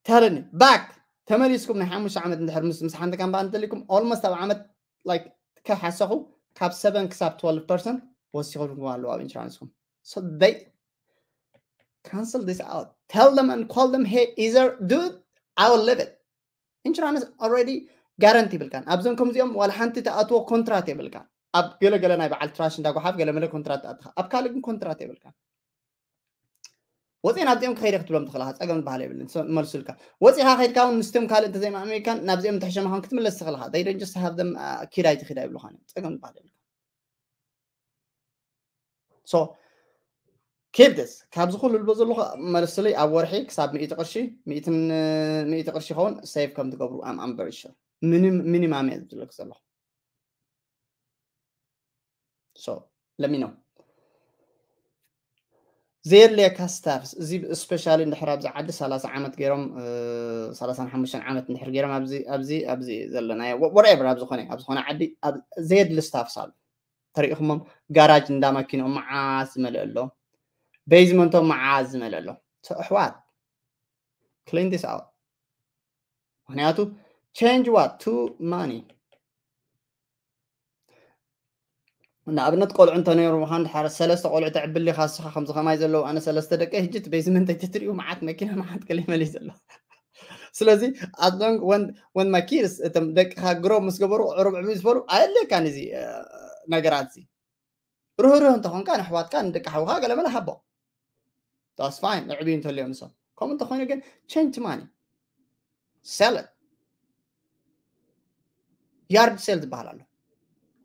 ተረኒ፣ back፣ ተመሊስኩም ናይ ሓሙሽተ ዓመት እንድሕር ምስ፣ ምስ ሓንቲ ካምፓኒ እንተሊኩም፣ almost ኣብ ዓመት፣ like፣ ከሓሰኹ ካብ seven ክሳብ twelve percent ወሲኹም ኣለዉ ኣብ ኢንሹራንስኩም። So they cancel this out. Tell them and call them, "Hey, either, dude, I will leave it." ኢንሹራንስ already guarantee የብልካን። ኣብዞም ከምዚኦም ዋላ ሓንቲ ተኣትዎ ኮንትራት የብልካን። ኣብ ገለ ገለ ናይ በዓል ትራሽ እንዳ ጓሓፍ ገለ መለ ኮንትራት ተኣትኻ። ኣብ ካልእ ግን ኮንትራት የብልካን። ወፂአ ናብዚኦም ክኸይደ ክትብሎም ትኽእልኻ፣ ጸገም ዝበሃል የብልን። So፣ መልሱልካ። ወፂኻ ከይድካ እውን ምስቶም ካልእ እንተዘይማእመይካን ናብዚኦም እንተሕሸምኻን ክትምለስ ትኽእልኻ። They don't just have them, uh, ኪድ ኣይትኺድ ኣይብሉኻን እዮም። ጸገም ዝበሃል የብልካን። So keep this። ካብዚ ኩሉ ልቦ ዘለኹ መልስለይ ኣብ ወርሒ ክሳብ ሚእቲ ቅርሺ፣ ሚእትን፣ ሚእቲ ቅርሺ ይኸውን፣ ሴቭ ከም ትገብሩ I'm, I'm very sure። ሚኒም-፣ ሚኒማም እየ ዝብለክ ዘለኹ። So let me know። ዘየድልየካ ስታፍስ፣ እዚ ስፔሻሊ እንድሕር ኣብዚ ዓዲ ሰላሳ ዓመት ገይሮም፣ እ፣ ሰላሳን ሓሙሽተን ዓመት እንድሕር ገይሮም ኣብዚ፣ ኣብዚ፣ ኣብዚ ዘለናዮ፣ ወ-፣ whatever፣ ኣብ ዝኾነ፣ ኣብ ዝኾነ ዓዲ፣ ኣብ ዘየድሊ ስታፍስ ኣሎ። ተሪእኹሞም፣ ጋራጅ እንዳ መኪንኦም መዓት ዝመልአ ኣሎ፣ ቤዝመንቶም መዓት ዝመልአ ኣሎ። So ኣሕዋት፣ clean this out። ምክንያቱ change what to money። ንኣብነት ቆልዑ እንተነይሩ ምዃን ድሓር ሰለስተ ቆልዑ ተዕብል ኢኻ እስኻ፣ ከምዚ ከማይ ዘለዉ ኣነ ሰለስተ ደቂ፣ ሕጂ እቲ ቤዝመንት ኣይትትርእዩ፣ መዓት መኪና፣ መዓት ገለ መለ ዘሎ። ስለዚ as long when, when my kids፣ እቶም ደቅኻ ግሮ ምስ ገበሩ፣ ዕሩብ ዕብዩ ዝበሉ፣ ኣየድልየካን እዚ፣ እ፣ ነገራት እዚ። ርህሩህ እንተኾንካ ንኣሕዋትካ፣ ንደቂ ሓውኻ ገለ መለ ሃቦ። That's fine፣ ንዕብዩ እንተልዮም ንሶም። ከምኡ እንተኾይኑ ግን change to money። Sell it። Yard sale ዝበሃል ኣሎ።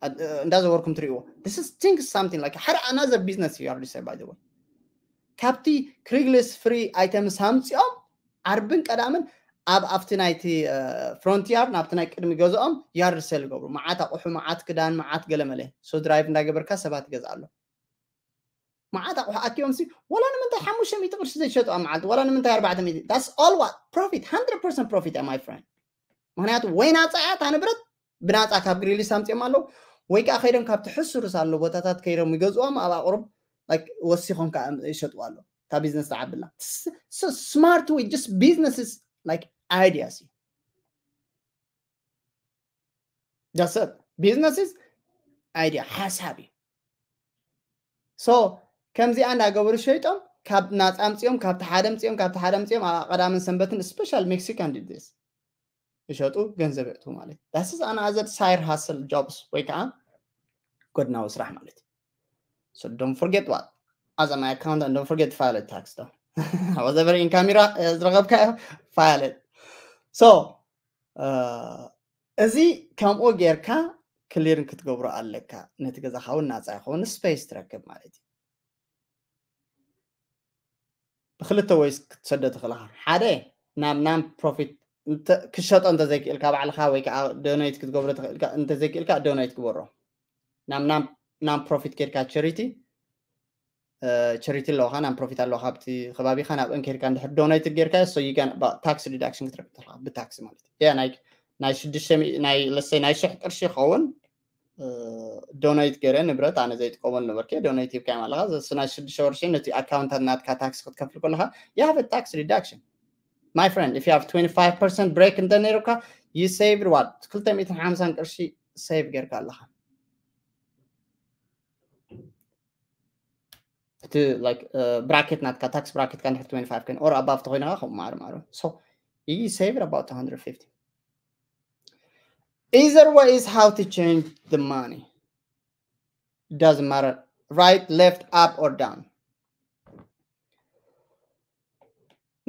እ፣ እንዳዘወርኩም ትርእይዎ። This is think something like ሓደ another business እዩ yard sale, by the way። ካብቲ ክሪግሊስት ፍሪ ኣይተምስ ኣምጺኦም ዓርብን ቀዳምን ኣብ፣ ኣብቲ ናይቲ፣ እ፣ ፍሮንት ያርድ ናብቲ ናይ ቅድሚ ገዝኦም ያርድ ሴል ይገብሩ። መዓት ኣቑሑ፣ መዓት ክዳን፣ መዓት ገለ መለ። So ድራይቭ እንዳገበርካ ሰባት ይገዝእ ኣሎ። መዓት ኣቑሑ ኣኪቦም ሲ ዋላ ንምንታይ ሓሙሽተ ሚእቲ ቅርሺ ዘይሸጡ ኣብ መዓልቲ ዋላ ንምንታይ ኣርባዕተ ሚእቲ that's all what profit hundred percent profit my friend። ምክንያቱ ወይ ናፃ እያ እታ ንብረት ብናፃ ካብ ግሪሊስ ኣምፅኦም ኣለዉ ወይ ከዓ ከይዶም ካብቲ ሕሱር ሳሎ ቦታታት ከይዶም ይገዝዎም ኣብ ኣቅርብ ወሲኾም ከዓ ይሸጥዋ ኣለዉ። እታ ቢዝነስ ትዓብላ smart way just business is like ideas እዩ። That's it. Business is idea ሓሳብ እዩ። So ከምዚኣ እንዳገበሩ ሸይጦም ካብ ናፃ ኣምፅኦም ካብቲ ሓደ ኣምፅኦም ካብቲ ሓደ ኣምፅኦም ኣብ ቀዳምን ሰንበትን special Mexican did this ይሸጡ ገንዘብ የእትዉ ማለት that's another side hustle jobs ወይ ከዓ ጎድናዊ ስራሕ ማለት እዩ። So don't forget what as my accountant don't forget file tax though whatever in camera ዝረኸብካዮ file it። So እዚ ከምኡ ጌርካ ክሊርን ክትገብሮ ኣለካ። ነቲ ገዛኻ እውን ናፃ ይኸውን ስፔስ ትረክብ ማለት እዩ። ብክልተ ወይስ ክትሰዶ ትኽእልኻ ሓደ ናብ ናን ፕሮፊት ክሸጦ እንተዘይክእልካ ባዕልኻ ወይ ከዓ ዶኔት ክትገብሮ ትኽእልካ እንተዘይክእልካ ዶኔት ግበሮ ናብ ናን ፕሮፊት ኬድካ ቸሪቲ ቸሪቲ ኣለዋኻ ናን ፕሮፊት ኣለዋኻ ኣብቲ ከባቢኻ ናብአን ኬድካ እንድሕር ዶኔት ጌርካ so you can tax deduction ክትረክብ ትኽእልካ ብታክሲ ማለት እዩ። ናይ ናይ ሽዱሽተ ናይ ለሰይ ናይ ሽሕ ቅርሺ ይኸውን ዶኔት ገይረ ንብረት ኣነ ዘይጥቀመሉ ነበርክ ዶኔት ሂብካዮም ኣለኻ ዘሱ ናይ ሽዱሽተ ወርሒ ነቲ ኣካውንታት ናትካ ታክሲ ክትከፍል ከለኻ you have tax deduction my friend if you have twenty five percent break እንተ ነይሩካ you saved what ክልተ ሚእትን ሓምሳን ቅርሺ save ጌርካ ኣለኻ። እቲ like bracket ናትካ tax bracket ካ እንድሕር twenty five ከን or above ተኮይንካ ከምኡ ማዕረ ማዕረ so you saved about one hundred fifty. Either way is how to change the money. It doesn't matter right, left, up or down.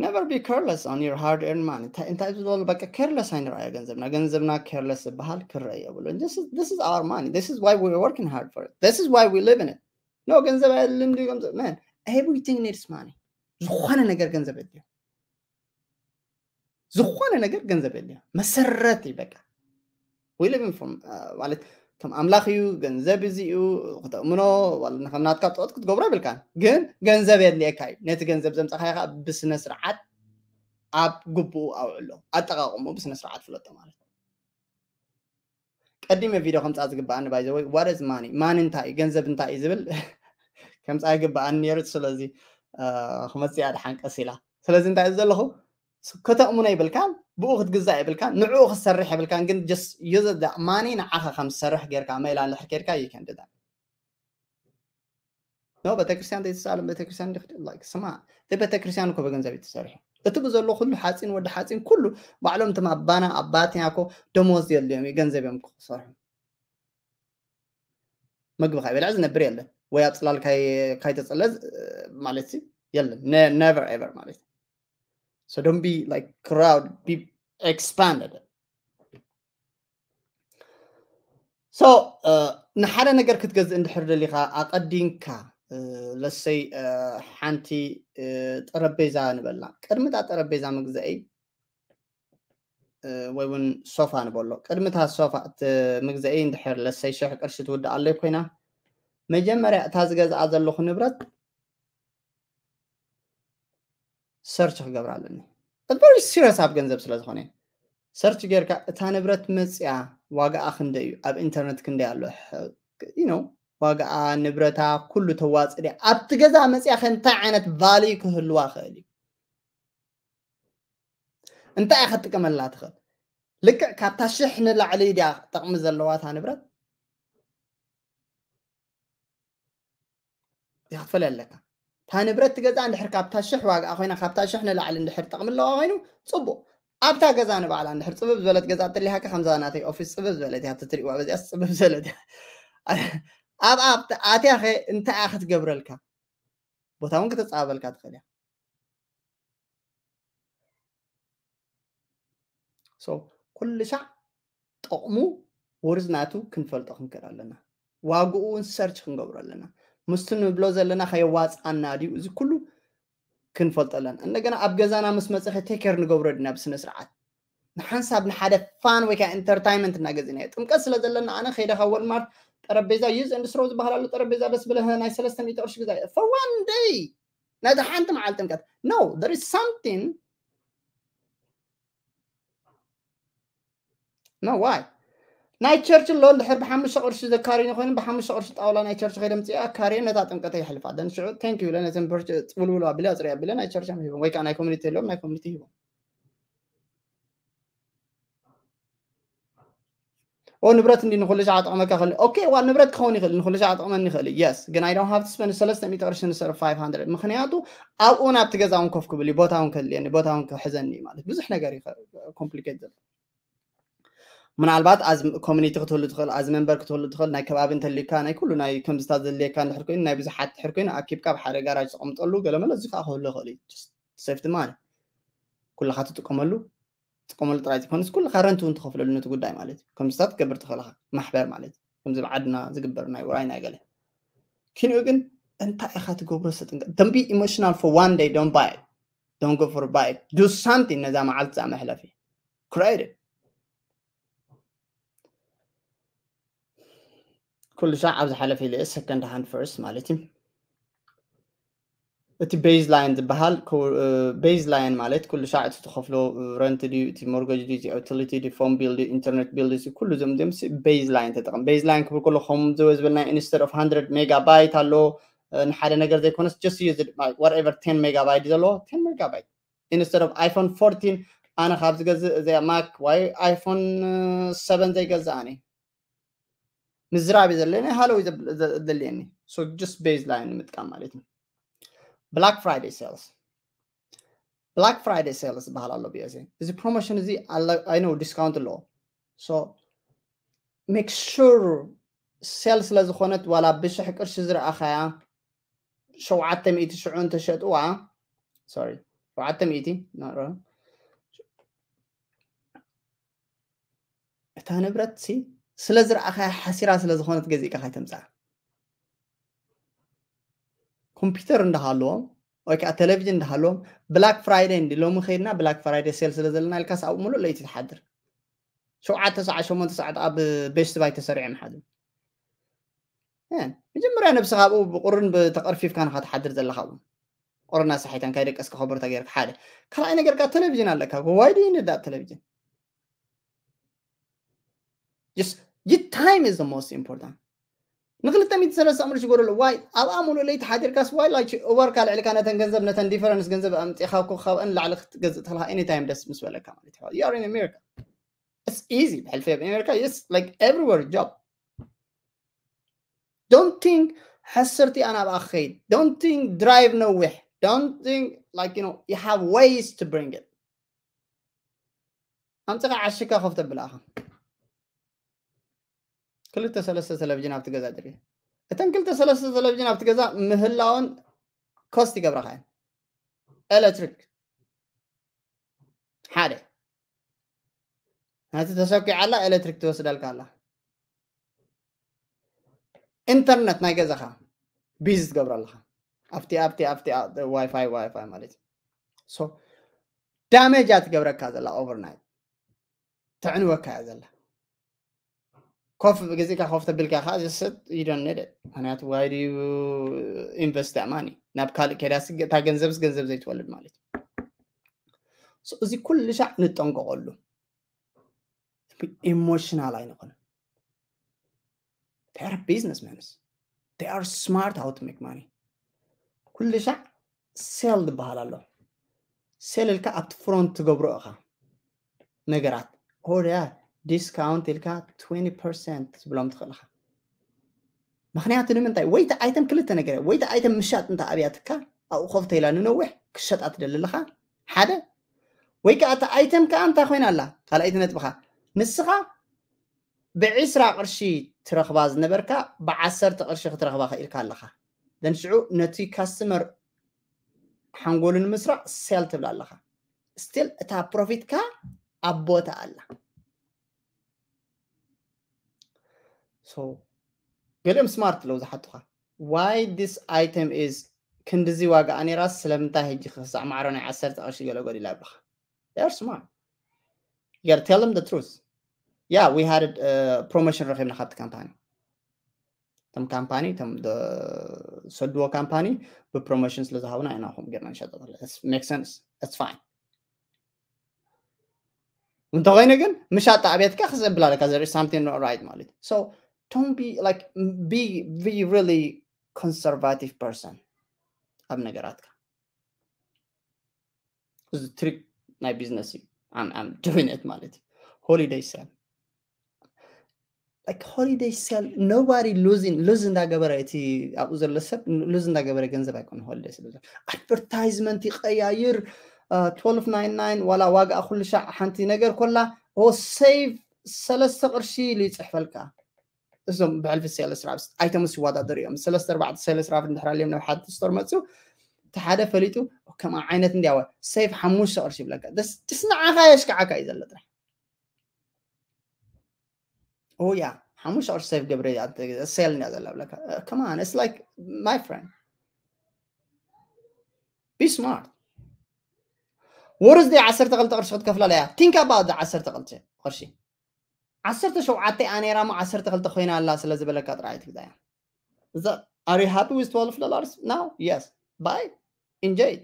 Never be careless on your hard earned money. እንታይ ዝበሉ በቃ careless ኣይንረኣዮ ገንዘብና ገንዘብና careless ዝበሃል ክረአ የብሉ. This is our money. This is why we're working hard for it. This is why we live in it. No ገንዘብ ኣየድልን ድዩ ገንዘብ man everything needs money. ዝኾነ ነገር ገንዘብ የድልዮ። ዝኾነ ነገር ገንዘብ የድልዮ። መሰረት እዩ በቃ። We living from ማለት ከም ኣምላኽ እዩ ገንዘብ እዚ እዩ ክተእምኖ ከም ናትካ ፆት ክትገብሮ ይብልካን ግን ገንዘብ የድልየካ እዩ። ነቲ ገንዘብ ዘምፀኻዮ ከዓ ብስነ ስርዓት ኣብ ግቡኡ ኣውዕሎ ኣጠቃቅሙ ብስነ ስርዓት ፍለጦ ማለት ቀዲመ ቪድዮ ከምፃ ዝግበኣኒ ባይዘወይ what is money ማኒ እንታይ እዩ ገንዘብ እንታይ እዩ ዝብል ከምፃ ይግበኣኒ ነይሩ። ስለዚ ክመፅእ እያ ድሓን ቀስ ኢላ። ስለዚ እንታይ እዩ ዘለኹ ከተእምኖ ይብልካን ብኡ ክትግዛእ ይብልካን ንዕኡ ክትሰርሕ ይብልካን ግን just use the money ንዓኻ ከም ዝሰርሕ ጌርካ መይላ እንድሕር ኬድካ you can do that. No ቤተክርስትያን ዘይተሳለም ቤተክርስትያን እንዲ ክትል like ስማ እቲ ቤተክርስትያን እኮ ብገንዘብ እዩ ተሰሪሑ። እቲ ብዘሎ ኩሉ ሓፂን ወዲ ሓፂን ኩሉ ባዕሎም እቶም ኣባና ኣባትና እኮ ደሞዝ የድልዮም እዩ ገንዘብ እዮም ክሰርሑ። ምግቢ ካይበልዕ ዝነብር የለን ወይ ኣብ ፅላል ካይተፀለ ማለት የለን never ever ማለት so don't be like crowd be expanded. So ንሓደ ነገር ክትገዝእ እንድሕር ደሊኻ ኣቐዲምካ ለሰይ ሓንቲ ጠረቤዛ ንበላ ቅድሚ እታ ጠረቤዛ ምግዘአይ ወይ እውን ሶፋ ንበሎ ቅድሚ እታ ሶፋ ምግዘአይ እንድሕር ለሰይ ሽሕ ቅርሺ ትውድእ ኣለይ ኮይና መጀመርያ እታ ዝገዝኣ ዘለኹ ንብረት ሰርች ክገብር ኣለኒ። Very serious ኣብ ገንዘብ ስለ ዝኾነ ሰርች ጌርካ እታ ንብረት መፅያ ዋጋኣ ክንደይ እዩ ኣብ ኢንተርነት ክንደይ ኣሎ you know ዋጋኣ ንብረታ ኩሉ ተዋፅእ ድያ ኣብቲ ገዛ መፅያ ከ እንታይ ዓይነት value ክህልዋ ክእል እዩ እንታይ እያ ክትጥቀመላ ትኽእል ልክዕ ካብታ ሽሕ ንላዕሊ ድያ ጥቕሚ ዘለዋ እታ ንብረት ክትፈልያ ኣለካ። እታ ንብረት ትገዝኣ እንድሕር ካብታ ሽሕ ዋጋኣ ኮይና ካብታ ሽሕ ንላዕሊ እንድሕር ጥቕሚ ኣለዋ ኮይኑ ፅቡቕ። ኣብታ ገዛ ንባዕላ እንድሕር ፅብብ ዝበለት ገዛ እትሊሃካ ከምዛ ናተይ ኦፊስ ፅብብ ዝበለት እያ ትትሪእዋ በዚኣስ ፅብብ ዝበለት እያ። ኣብ ኣብ ኣትያ ኸ እንታይ እያ ክትገብረልካ? ቦታ እውን ከተፃበበልካ ትኽእል እያ። So ኩሉ ሻዕ ጥቕሙ ወርዝናቱ ክንፈልጦ ክንክእል ኣለና። ዋግኡ እውን ሰርች ክንገብሮ ኣለና። ምስቲ ንብሎ ዘለና ከየዋፅኣና ድዩ እዚ ኩሉ ክንፈልጦ ኣለና። እንደገና ኣብ ገዛና ምስ መፀኸ ቴከር ንገብሮ ድና ብስነ ስርዓት ንሓንሳብ ንሓደ ፋን ወይ ከዓ ኢንተርታይመንት እናገዚእናዮ። ጥምቀት ስለ ዘለና ኣነ ከይደ ካብ ወልማርት ጠረጴዛ use and throw ዝበሃል ኣሎ፣ ጠረጴዛ ደስ ብለህ ናይ ሰለስተ ሚእቲ ቅርሺ ግዛ for one day። ነቲ ሓንቲ መዓልቲ ጥምቀት no there is something no why ናይ ቸርች ኣሎ እንድሕር ብሓሙሽተ ቅርሺ ዘካሪኒ ኮይኑ ብሓሙሽተ ቅርሺ ጣውላ ናይ ቸርች ከይደ ምፅኣ ካርየ ነታ ጥምቀተ ይሕልፋ ደን ሽዑ thank you ኢለ ነተን ፐርች ፅውልውል ኣቢለ ኣፅርያ ኣቢለ ናይ ቸርች ሂቦም ወይ ከዓ ናይ ኮሚኒቲ የለዎም ናይ ኮሚኒቲ ሂቦም ኦ ንብረት እንዲ ንኩሉ ሻዕ ጠቕመካ ክእል ኦኬ ዋ ንብረት ክኸውን ይኽእል ንኩሉ ሻዕ ጠቕመኒ ይኽእል yes ግን I don't have to spend ሰለስተ ሚእቲ ቅርሺ ንሰር five hundred ምክንያቱ ኣብኡ ናብቲ ገዛ እውን ኮፍ ክብል እዩ ቦታ እውን ከድልየኒ ቦታ እውን ክሕዘኒ እዩ ማለት ብዙሕ ነገር እዩ ኮምፕሊኬት ዘሎ ምናልባት ኣዝ ኮሚኒቲ ክትህሉ ትኽእል ኣዝ መንበር ክትህሉ ትኽእል ናይ ከባቢ እንተልካ ናይ ኩሉ ናይ ከምዝታት ዘድልየካ እንድሕር ኮይኑ ናይ ብዙሓት ትሕር ኮይኑ ኣኪብካ ኣብ ሓደ ጋራጅ ተቐምጠሉ ገለመለ እዚ ከዓ ክህሉ ይኽእል እዩ ሴፍቲ ማኒ ኩልኻ ትጥቀመሉ ትጥቀመሉ ጥራይ ዘይኮነስ ኩልኻ ረንት እውን ትኸፍለሉ ነቲ ጉዳይ ማለት እዩ ከምዝታት ትገብር ትኽእልኻ ማሕበር ማለት እዩ ከምዚ ብዓድና ዝግበር ናይ ውራይ ናይ ገለ ኪንኡ ግን እንታይ ኢኻ ትገብሮ ሰጥንቀ don't be emotional for one day don't buy it don't go for buy it do something ነዛ መዓልቲ እዛ መሕለፊ create it ኩሉ ሻዕ ኣብ ዝሓለፈ ኢለ second hand first ማለት እዩ እቲ ቤዝ ላይን ዝበሃል ቤዝ ላይን ማለት ኩሉ ሻዕ እቲ ትኸፍሎ ረንት ድዩ እቲ ሞርገጅ ድዩ እቲ ዩቲሊቲ ድዩ ፎን ቢል ድዩ ኢንተርኔት ቢል ድዩ ኩሉ ዞም ዚኦም ቤዝ ላይን ተጠቐም ቤዝ ላይን ክብል ከሎ ከም ዝበዝበልና instead of hundred megabyte ኣሎ ንሓደ ነገር ዘይኮነስ just use whatever ten megabyte ዘለዎ ten megabyte instead of iPhone fourteen ኣነ ካብ ዝገዝእ እዚኣ ማክ ወይ iPhone seven ዘይገዝእ ኣነ ምዝራብ እዩ ዘለኒ ሃለው ዘድልየኒ so just ቤዝ ላይን ንምጥቃም ማለት እዩ Black Friday sales Black Friday sales ዝበሃል ኣሎ ብዮ እዚ ፕሮሞሽን እዚ I know discount ኣለዎ so make sure sale ስለ ዝኾነት ዋላ ብሽሕ ቅርሺ ዝረኣኻያ ሸውዓተ ሚእቲ ሽዑ እንተሸጥዋ sorry ሸውዓተ ሚእቲ እታ ንብረት ሲ ስለ ዝረኣኻያ ሓሲራ ስለ ዝኾነት ገዚእካ ካይተምፅኣ ኮምፒውተር እንዳሃለዎም ወይ ከዓ ቴሌቪዥን እንዳሃለዎም ብላክ ፍራይደይ እንዲ ሎሚ ከይድና ብላክ ፍራይደይ ሴል ስለ ዘለና ኢልካስ ኣብኡ ሙሉእ ለይቲ ትሓድር ሸውዓተ ሰዓት ሸሞንተ ሰዓት ኣብ ቤስት ባይ ተሰሪዖም ሓድር መጀመርያ ነብስኻ ኣብኡ ብቁርን ብተቐርፊፍካ ንኻ ትሓድር ዘለኻ ኣብኡ ቁርና ሳሒታን ካይደቀስካ ከበርታ ገይርካ ሓደ ካልኣይ ነገርካ ቴሌቪዥን ኣለካ ዋይ ዱ ንዳ ቴሌቪዥን just your time is the most important ንክልተ ሚእቲ ሰለስተ ቅርሺ ጎደሎ ዋይ ኣብኣ ሙሉእ ለይቲ ሓዲርካስ ዋይ ላይክ እወርካ ልዕልካ ነተን ገንዘብ ነተን ዲፈረንስ ገንዘብ ኣምፂኻ እኮ ካብአን ላዕሊ ክትገዝእ ትኽልካ ኤኒታይም ደስ ምስ በለካ ማለት እዩ you are in America it's easy ብሕልፊ ኣብ ኣሜሪካ yes like everywhere job don't think ሕስርቲ ኣናብኣ ክኸይድ don't think drive ነዊሕ don't think like you know you have ways to bring it ኣምፅኻ ዓሽካ ኮፍ ተብል ኣኻ ክልተ ሰለስተ ቴሌቪዥን ኣብቲ ገዛ ድሪ እተን ክልተ ሰለስተ ቴሌቪዥን ኣብቲ ገዛ ምህላውን ኮስት ይገብረኻ እየን ኤሌክትሪክ ሓደ ነቲ ተሰኪዓ ኣላ ኤሌክትሪክ ትወስደልካ ኣላ ኢንተርነት ናይ ገዛኻ ቢዚ ትገብሮ ኣለኻ ኣብቲ ኣብቲ ኣብቲ ዋይፋይ ዋይፋይ ማለት እዩ ዳሜጅ እያ ትገብረካ ዘላ ኦቨርናይት ተዕንወካ እያ ዘላ ኮፍ ገዚእካ ኮፍ ተቢልካ ከዓ ዝስጥ ይደነደ ምክንያቱ ዋይ ድዩ ኢንቨስት ማኒ ናብ ካልእ ከዳ እታ ገንዘብስ ገንዘብ ዘይትወልድ ማለት እዩ እዚ ኩሉ ሻዕ ንጠንቀቀሉ ኢሞሽናል ኣይንኾን they are businessmen they are smart how to make money ኩሉ ሻዕ ሴል ዝበሃል ኣሎ ሴል ኢልካ ኣብቲ ፍሮንት ትገብሮ ኢኻ ነገራት ሆድያ ዲስካውንት ኢልካ ትብሎም ትኽእል ኢኻ ምክንያቱ ንምንታይ ወይቲ ኣይተም ክልተ ነገር ወይቲ ኣይተም ምሻጥ እንተ ኣብያትካ ኣብኡ ኮፍ ተይላ ንነዊሕ ክሸጣ ትደሊ ኣለኻ ሓደ ወይ ከዓ እቲ ኣይተም ከዓ እንታይ ኮይና ኣላ ካልኣይቲ ነጥብኻ ንስኻ ብዒስራ ቅርሺ ትረኽባ ዝነበርካ ብዓሰርተ ቅርሺ ክትረኽባ ክኢልካ ኣለኻ ደን ሽዑ ነቲ ካስተመር ሓንጎሉ ንምስራቕ ሴል ትብል ኣለኻ ስቲል እታ ፕሮፊትካ ኣብ ቦታ ኣላ ገሊኦም ስማርት ኣለዉ ዝሓቱኻ why this item is ክንድዚ ዋጋኣ ነይራ ስለምንታይ ሕጂ ክሳዕ ማዕሮ ናይ ዓሰርተ ቅርሺ ገለ ጎዲላ ይብልኻ smart You gotta tell them the truth. Yeah, we had a promotion ረኺብና ካብቲ ካምፓኒ። እቶም ካምፓኒ እቶም ዝሰድዎ ካምፓኒ ብፕሮሞሽን ስለ ዝሃቡና ኢና ኹም ጌርና ንሸጠ። Make sense? That's fine. እንተኾይኑ ግን ምሻጥ ኣብየትካ ክዘብላ ኣለካ there is something not right ማለት so don't be like be be really conservative person ኣብ ነገራትካ። እዚ ትሪክ ናይ ቢዝነስ እዩ። I'm doing it ማለት እዩ። Holiday sale like holiday sale nobody losing lose እንዳገበረ እቲ ኣብኡ ዘሎ ሰብ lose እንዳገበረ ገንዘብ ኣይኮነ holiday sale። ኣድቨርታይዝመንት ይቀያይር twelve ninety-nine ዋላ ዋጋ ኩሉ ሻዕ ሓንቲ ነገር ኮላ save ሰለስተ ቅርሺ ኢሉ ይፅሕፈልካ። እዞም ብሕልፊ sales reps ኣይተምስ ይወዳደሩ እዮም። ሰለስተ ኣርባዕተ sales rep እንድሕር ኣልዮም ናብ ሓደ ስቶር መፅኡ እቲ ሓደ ፈሊጡ ከም ዓይነት እንዲያወ save ሓሙሽተ ቅርሺ ይብለካ። ደስ ንዓኻ የሽክዓካ እዩ ዘሎ ጥራሕ። ኦ ያ ሓሙሽተ ቅርሺ save ገብረ sale እንዲያ ዘላ ብለካ። Come on, it's like my friend, be smart. What is the ዓሰርተ ክልተ ቅርሺ ክትከፍላ እያ? Think about the ዓሰርተ ክልተ ቅርሺ። ዓሰርተ ሸውዓተ ኣኔራ ሞ ዓሰርተ ክልተ ኮይና ኣላ ስለ ዝበለካ ጥራይ ትግዛያ። እዛ are you happy with twelve dollars now? Yes, buy, enjoy.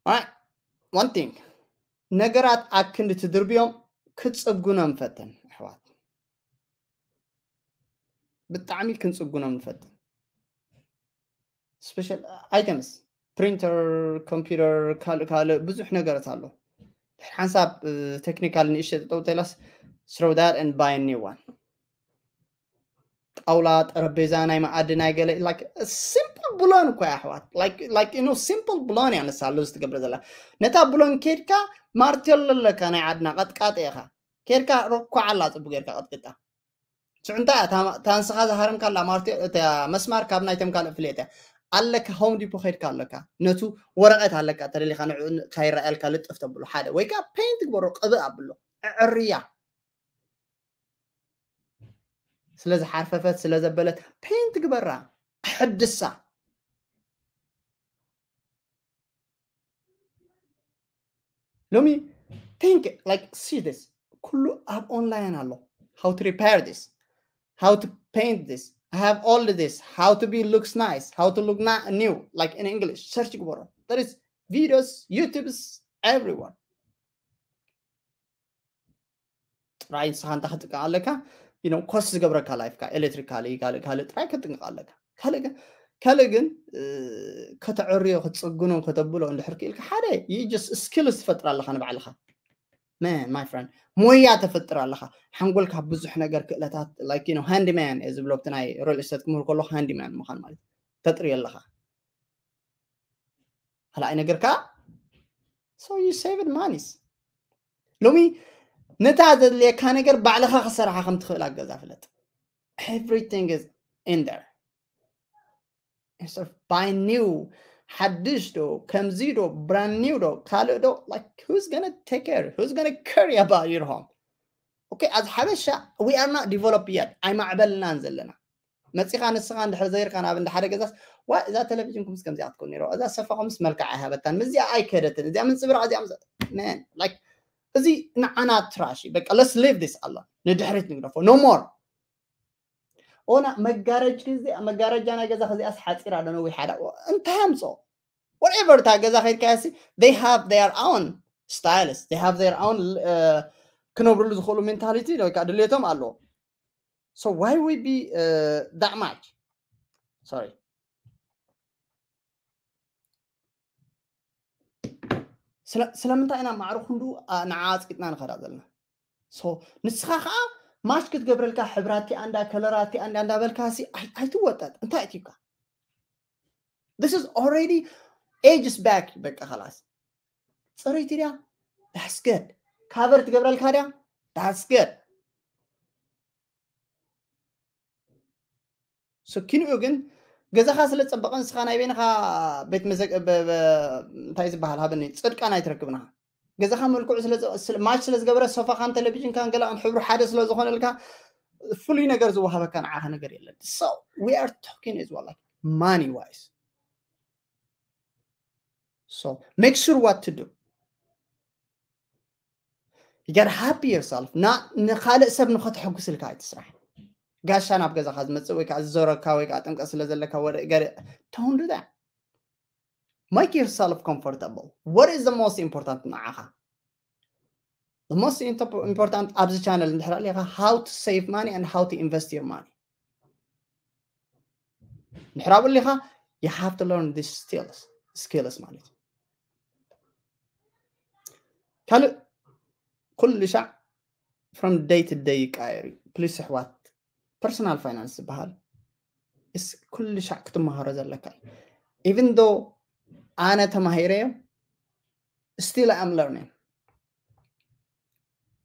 Alright, one thing, ነገራት ኣክንዲ ትድርብዮም ክትጽግኖም ፈትን ኣሕዋት። ብጣዕሚ ክንጽግኖም ንፈትን። Special items, printer, computer, ካልእ ካልእ ብዙሕ ነገራት ኣሎ። ድሕር ሓንሳብ ቴክኒካል ንእሽተ ጠጠው ተላስ throw that and buy a new one. ጣውላ፣ ጠረጴዛ፣ ናይ መኣዲ፣ ናይ ገለ like simple ብሎን እኮ ኣሕዋት like like you know simple ብሎን እያ ንሳ ሉዝ ትገብረ ዘላ። ነታ ብሎን ኬድካ ማርቴሎ ኣለካ ናይ ዓድና ቀጥቃጢ ኢኻ ኬድካ ረኳዓላ ጽቡቅ ጌርካ ቀጥቅጣ። ሽዑ እንታይ እታ ንስኻ ዝሃረምካላ ማርቴ እታ መስማር ካብ ናይቶም ካልእ ፍልየት እያ ኣለካ። ሆም ዲፖ ከይድካ ኣለካ ነቱ ወረቐት ኣለካ ተደሊኻ ንዑ ካይረኣየልካ ልጥፍ ተብሎ ሓደ ወይ ከዓ ፔንት ግበሮ ቅብእ ኣብሎ ዕዕርያ ስለ ዝሓርፈፈት ስለ ዘበለት ፔንት ግበራ ሕድሳ። ሎሚ think like see this ኩሉ ኣብ ኦንላይን ኣሎ። How to repair this, how to paint this, I have all of this, how to be looks nice, how to look not new like in English search ግበሮ። There is videos, YouTube's everywhere. ጥራይ ንስኻ እንታይ ክትጥቀም ኣለካ? ኮስት ዝገብረካ ላይፍካ ኤሌክትሪካሊ ካልእ ካልእ ጥራይ ክትጥንቀቕ ኣለካ። ካልእ ግን ካልእ ግን ከተዕርዮ ክትፅግኖ ከተብሎ እንድሕር ክኢልካ ሓደ just ስኪልስ ትፈጥር ኣለካ ንባዕልኻ። Man, my friend, ሞያ ተፈጥር ኣለካ። ሓንጎልካ ብዙሕ ነገር ክእለታት like you know handyman እየ ዝብሎ ኣብቲ ናይ ሪል ስቴት ክምህር ከለኩ handyman ምዃን ማለት ተጥርዮ ኣለካ። ካልኣይ ነገር ከዓ so you saved monies። ሎሚ ነታ ዘድልየካ ነገር ባዕልኻ ክሰርሓ ከም ትኽእል ኣገዛ ፍለጥ። Everything is in there. Instead of buy new ሓድሽ ዶ ከምዚ ዶ brand new ዶ ካልእ ዶ like who's gonna take care, who's gonna care about your home? Okay, as ሓበሻ we are not developed yet. ኣይማዕበልናን ዘለና። መፂኻ ንስኻ እንድሕር ዘይርካ ናብ እንዳ ሓደ ገዛስ ዋ እዛ ቴሌቪዥን ኩምስ ከምዚኣ ክትኮን ነይሮ እዛ ሰፋ ኩምስ መልክዕ ኣይሃበታን ምዚኣ ኣይከደትን እዚኣ ምንፅብራቕ እዚኣ man like እዚ ንዓና ትራሽ በቃ let's leave this ኣሎ ንድሕሪት ንግደፎ no more። ኦና መጋረጅ መጋረጃ ናይ ገዛ ከዚኣስ ሓፂር ኣሎ ነዊሕ ሓዳ እንታይ ኣምፅኦ? Whatever እታ ገዛ ከይድካ ሲ they have their own styles, they have their own ክነብርሉ ዝኽእሉ ሜንታሊቲ ወይ ከዓ ድሌቶም ኣለዎ። So why we be uh, that much? Sorry. ስለምንታይ ኢና ማዕረ ክንዱ ንዓ ኣፅቂጥና ንኸዳ ዘለና? ንስኻ ከዓ ማሽ ክትገብረልካ ሕብራቲ ኣንዳ ከለራቲ ኣንዳ እንዳበልካ ሲ ኣይትወጠጥ እንታይ እትብካ? This is already ages back በቃ خلاص። ፅርይቲ ድያ? That's good። ካቨር ትገብረልካ ድያ? That's good። ስኪንኡ ግን ገዛኻ ስለ ዝፀበቐ ንስኻ ናይ በይንኻ ቤት መዘግ እንታይ ዝበሃል ሃበኒ ፅድቃን ኣይትረክብንኻ። ገዛኻ መልክዑ ማች ስለ ዝገበረ ሶፋኻን ቴሌቪዥንካን ገላን ሕብሩ ሓደ ስለ ዝኾነልካ ፍሉይ ነገር ዝወሃበካ ንዓኻ ነገር የለን። So we are talking as well like money wise። So make sure what to do. You gotta happy yourself. ና ንኻልእ ሰብ ንኸተሐጉስ ኢልካ ኣይትስራሕ። ጋሻ ናብ ገዛኻ ዝመጽእ ወይ ከዓ ዝዞረካ ወይ ከዓ ጥምቀት ስለ ዘለካ ወደ ገለ don't do that. Make yourself comfortable. What is the most important ንዓኻ? The most important ኣብዚ ቻነል እንድሕር ኣለኻ how to save money and how to invest your money እንድሕር ኣብኡ ኣለኻ you have to learn this skills skills ማለት እዩ። ካልእ ኩሉ ሻዕ from day to day ይቀያየር እዩ። ፕሊስ ኣሕዋት personal finance ዝበሃል ኩሉ ሻዕ ክትመሃሮ ዘለካ እዩ። Even though ኣነ ተማሂረዮ still I am learning።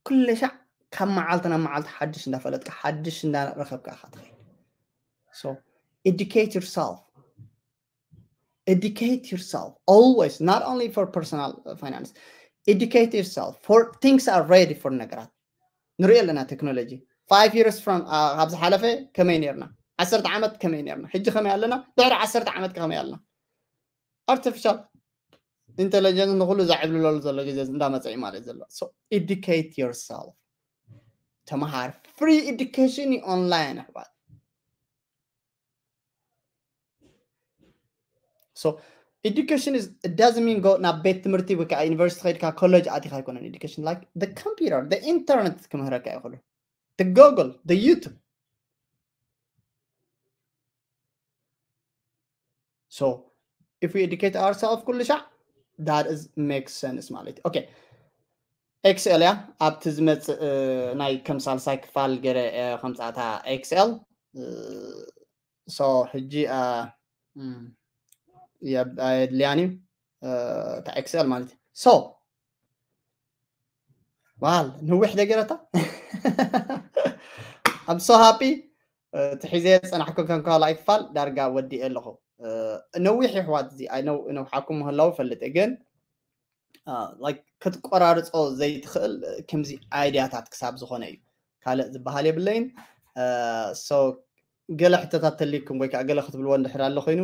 ኩሉ ሻዕ ካብ መዓልቲ ናብ መዓልቲ ሓድሽ እንዳፈለጥካ ሓድሽ እንዳረኸብካ ኢኻ ትኸይድ። So educate yourself. Educate yourself always, not only for personal finance. Educate yourself for things are ready for ነገራት ንሪኦ ኣለና። ቴክኖሎጂ five years from ካብ ዝሓለፈ ከመይ ነርና? ዓሰርተ ዓመት ከመይ ነርና? ሕጂ ከመይ ኣለና? ድሕሪ ዓሰርተ ዓመት ከመይ ኣለና? Artificial intelligence ንኩሉ ዘዕብልለሉ ዘሎ ግዜ እንዳመፀ እዩ ማለት ዘሎ። So educate yourself. ተምሃር። Free education እዩ online ኣሕዋት። So education is it doesn't mean go ናብ ቤት ትምህርቲ ወይ ከዓ ዩኒቨርሲቲ ከይድካ ኮሌጅ ኣቲኻ ኣይኮነን። Education like the computer, the internet ክምህረካ ይኽእሉ። The Google, the YouTube. So if we educate ourselves ኩሉ ሻዕ that is make sense ማለት እዩ። Okay. Excel እያ ኣብቲ ዝመፅእ ናይ ከም ሳልሳይ ክፋል ገረ ከምፃእታ Excel so ሕጂ የድልያን እዩ እታ Excel ማለት እዩ። So ዋል ንዊሕ ደገረታ I'm so happy ትሒዘ ፀናሕኩም ከም ካልኣይ ክፋል ዳርጋ ወዲኤ ኣለኹ። ነዊሕ ይሕዋት እዚ ነውሓኩም ምህላው ፈልጥ ግን ክትቆራርፆ ዘይትኽእል ከምዚ ኣይድያታት ክሳብ ዝኾነ እዩ። ካልእ ዝበሃል የብለይን። So ገለ ሕቶታት ተልይኩም ወይ ከዓ ገለ ክትብልዎ እንድሕር ኣሎ ኮይኑ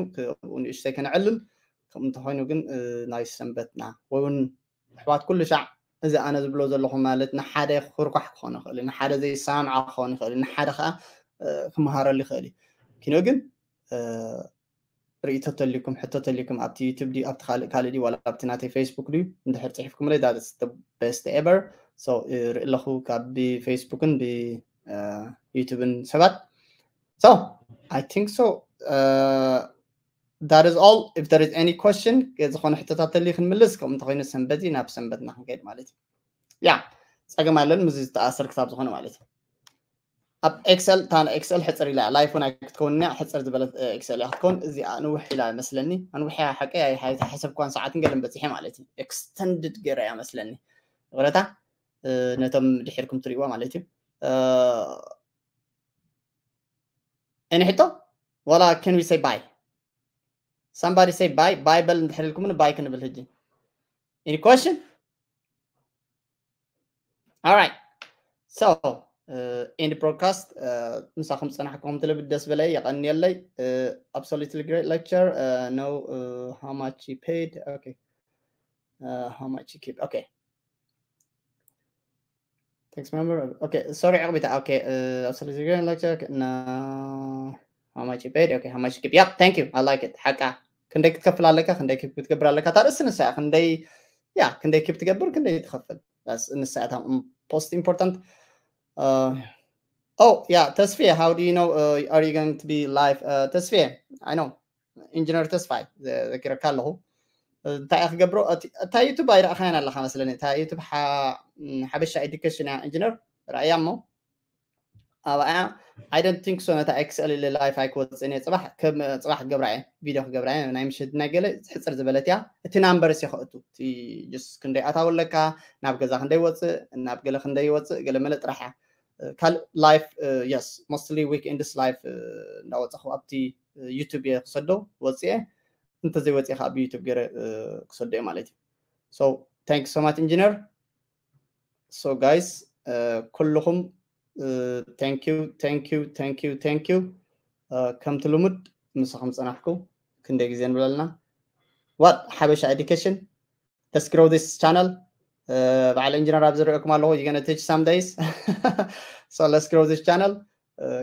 ንእሽተይ ከነዕልል። ከምኡ እንተኮይኑ ግን ናይ ሰንበትና ወይ እውን ኣሕዋት ኩሉ ሻዕ እዚ ኣነ ዝብሎ ዘለኹ ማለት ንሓደ ክርኳሕ ክኾን ይኽእል እዩ፣ ንሓደ ዘይሰማምዓ ክኾን ይኽእል እዩ፣ ንሓደ ከዓ ክመሃረሉ ይኽእል እዩ። ኪኖ ግን ርእይቶ ተልይኩም ሕቶ ተልይኩም ኣብቲ ዩቱብ ድዩ ኣብቲ ካልእ ካልእ ድዩ ዋላ ኣብቲ ናተይ ፌስቡክ ድዩ እንድሕር ፅሒፍኩምለይ that's the best ever። ርኢ ኣለኹ ካብ ብፌስቡክን ብዩቱብን ሰባት። So I think so. That is all. If there is any question ዝኾነ ሕቶታት ተልዩ ክንምልስ ከምኡ እንተኮይኑ ሰንበት ናብ ሰንበትና ክንከይድ ማለት እዩ። ያ ፀገም ኣለን ምስ ዝተኣሰር ክሳብ ዝኾነ ማለት እዩ። ኣብ ኤክሰል እታ ኤክሰል ሕፅር ኢላ ላይፍ እውን ኣይክትከውን እያ ሕፅር ዝበለት ኤክሰል እያ ክትከውን። እዚኣ ንውሕ ኢላ መስለኒ ኣንውሕ እያ ሓቀ ኣይሓሰብኳን ሰዓትን ገለን በፂሐ ማለት እዩ። ኤክስተንድድ ገይረ እያ መስለኒ ይቕረታ ነቶም ድሒርኩም ትሪእዋ ማለት እዩ። Any ሕቶ ዋላ can we say bye? Somebody say bye. Bye በል እንድሕር ኢልኩምን bye ክንብል ሕጂ። Any question? All right. So end broadcast ምሳኹም ዝፀናሕኩም ትልብ ደስ በለይ የቐንየለይ። Absolutely great lecture. Know how much you paid? Okay. How much you keep? Okay. Thanks member. Okay, sorry ዕቕቢታ። Okay. Absolutely great lecture. No. How much you paid? Okay, how much you keep? Yep, thank you. I like it. ሓቃ ክንደይ ክትከፍል ኣለካ ክንደይ ክትገብር ኣለካ እታ ርእሲ ንሳ እያ ክንደይ ያ ክንደይ ኪፕ ትገብር ክንደይ ትኸፍል ንሳ እያ እታ most important. Oh yeah, ተስፍየ, how do you know? Are you going to be live? ተስፍየ, I know ኢንጂነር ተስፋይ ዘኪረካ ኣለኹ። እንታይ እያ ክገብሮ እታ ዩቱብ ኣይረእኻያን ኣለኻ መስለኒ። እታ ዩቱብ ሓበሻ ኤዱኬሽን እያ ኢንጂነር ረእያ እሞ ኣብኣ I don't think so ነታ ኤክስኤል ኢለ ላይፍ ኣይክወፅእን እየ። ፅባሕ ከም ፅባሕ ክገብራ እየ ቪድዮ ክገብራ እየ ናይ ምሽት ናይ ገለ ሕፅር ዝበለት እያ። እቲ ናምበርስ ይኸእቱ እቲ ጅስ ክንደይ ኣታዊ ኣለካ ናብ ገዛ ክንደይ ወፅእ ናብ ገለ ክንደይ ይወፅእ ገለ መለ ጥራሕ እያ። ካልእ ላይፍ yes mostly ዊክኤንድስ ላይፍ እንዳወፃኹ ኣብቲ ዩቱብ እየ ክሰዶ ወፅኤ እንተዘይወፅኤ ከዓ ብዩቱብ ገይረ ክሰዶ እየ ማለት እዩ። So thank you so much ኢንጂነር። So guys ኩልኹም thank you thank you thank you thank you። ከምቲ ልሙድ ምሳኹም ፀናሕኩ ክንደይ ግዜ ንብለልና what ሓበሻ education, let's grow this channel. በዓል ኢንጂነር ኣብ ዝሪኦኩም ኣለኹ። You're gonna teach some days. So let's grow this channel.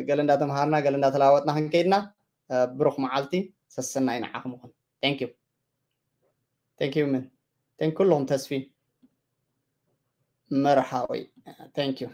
ገለ እንዳተምሃርና ገለ እንዳተለዋወጥና ክንከይድና። ብሩኽ መዓልቲ። ሰሰናይ ንዓኹም ይኹን። Thank you. Thank you ምን thank ኩሎም ተስፊ መርሓዊ። Thank you.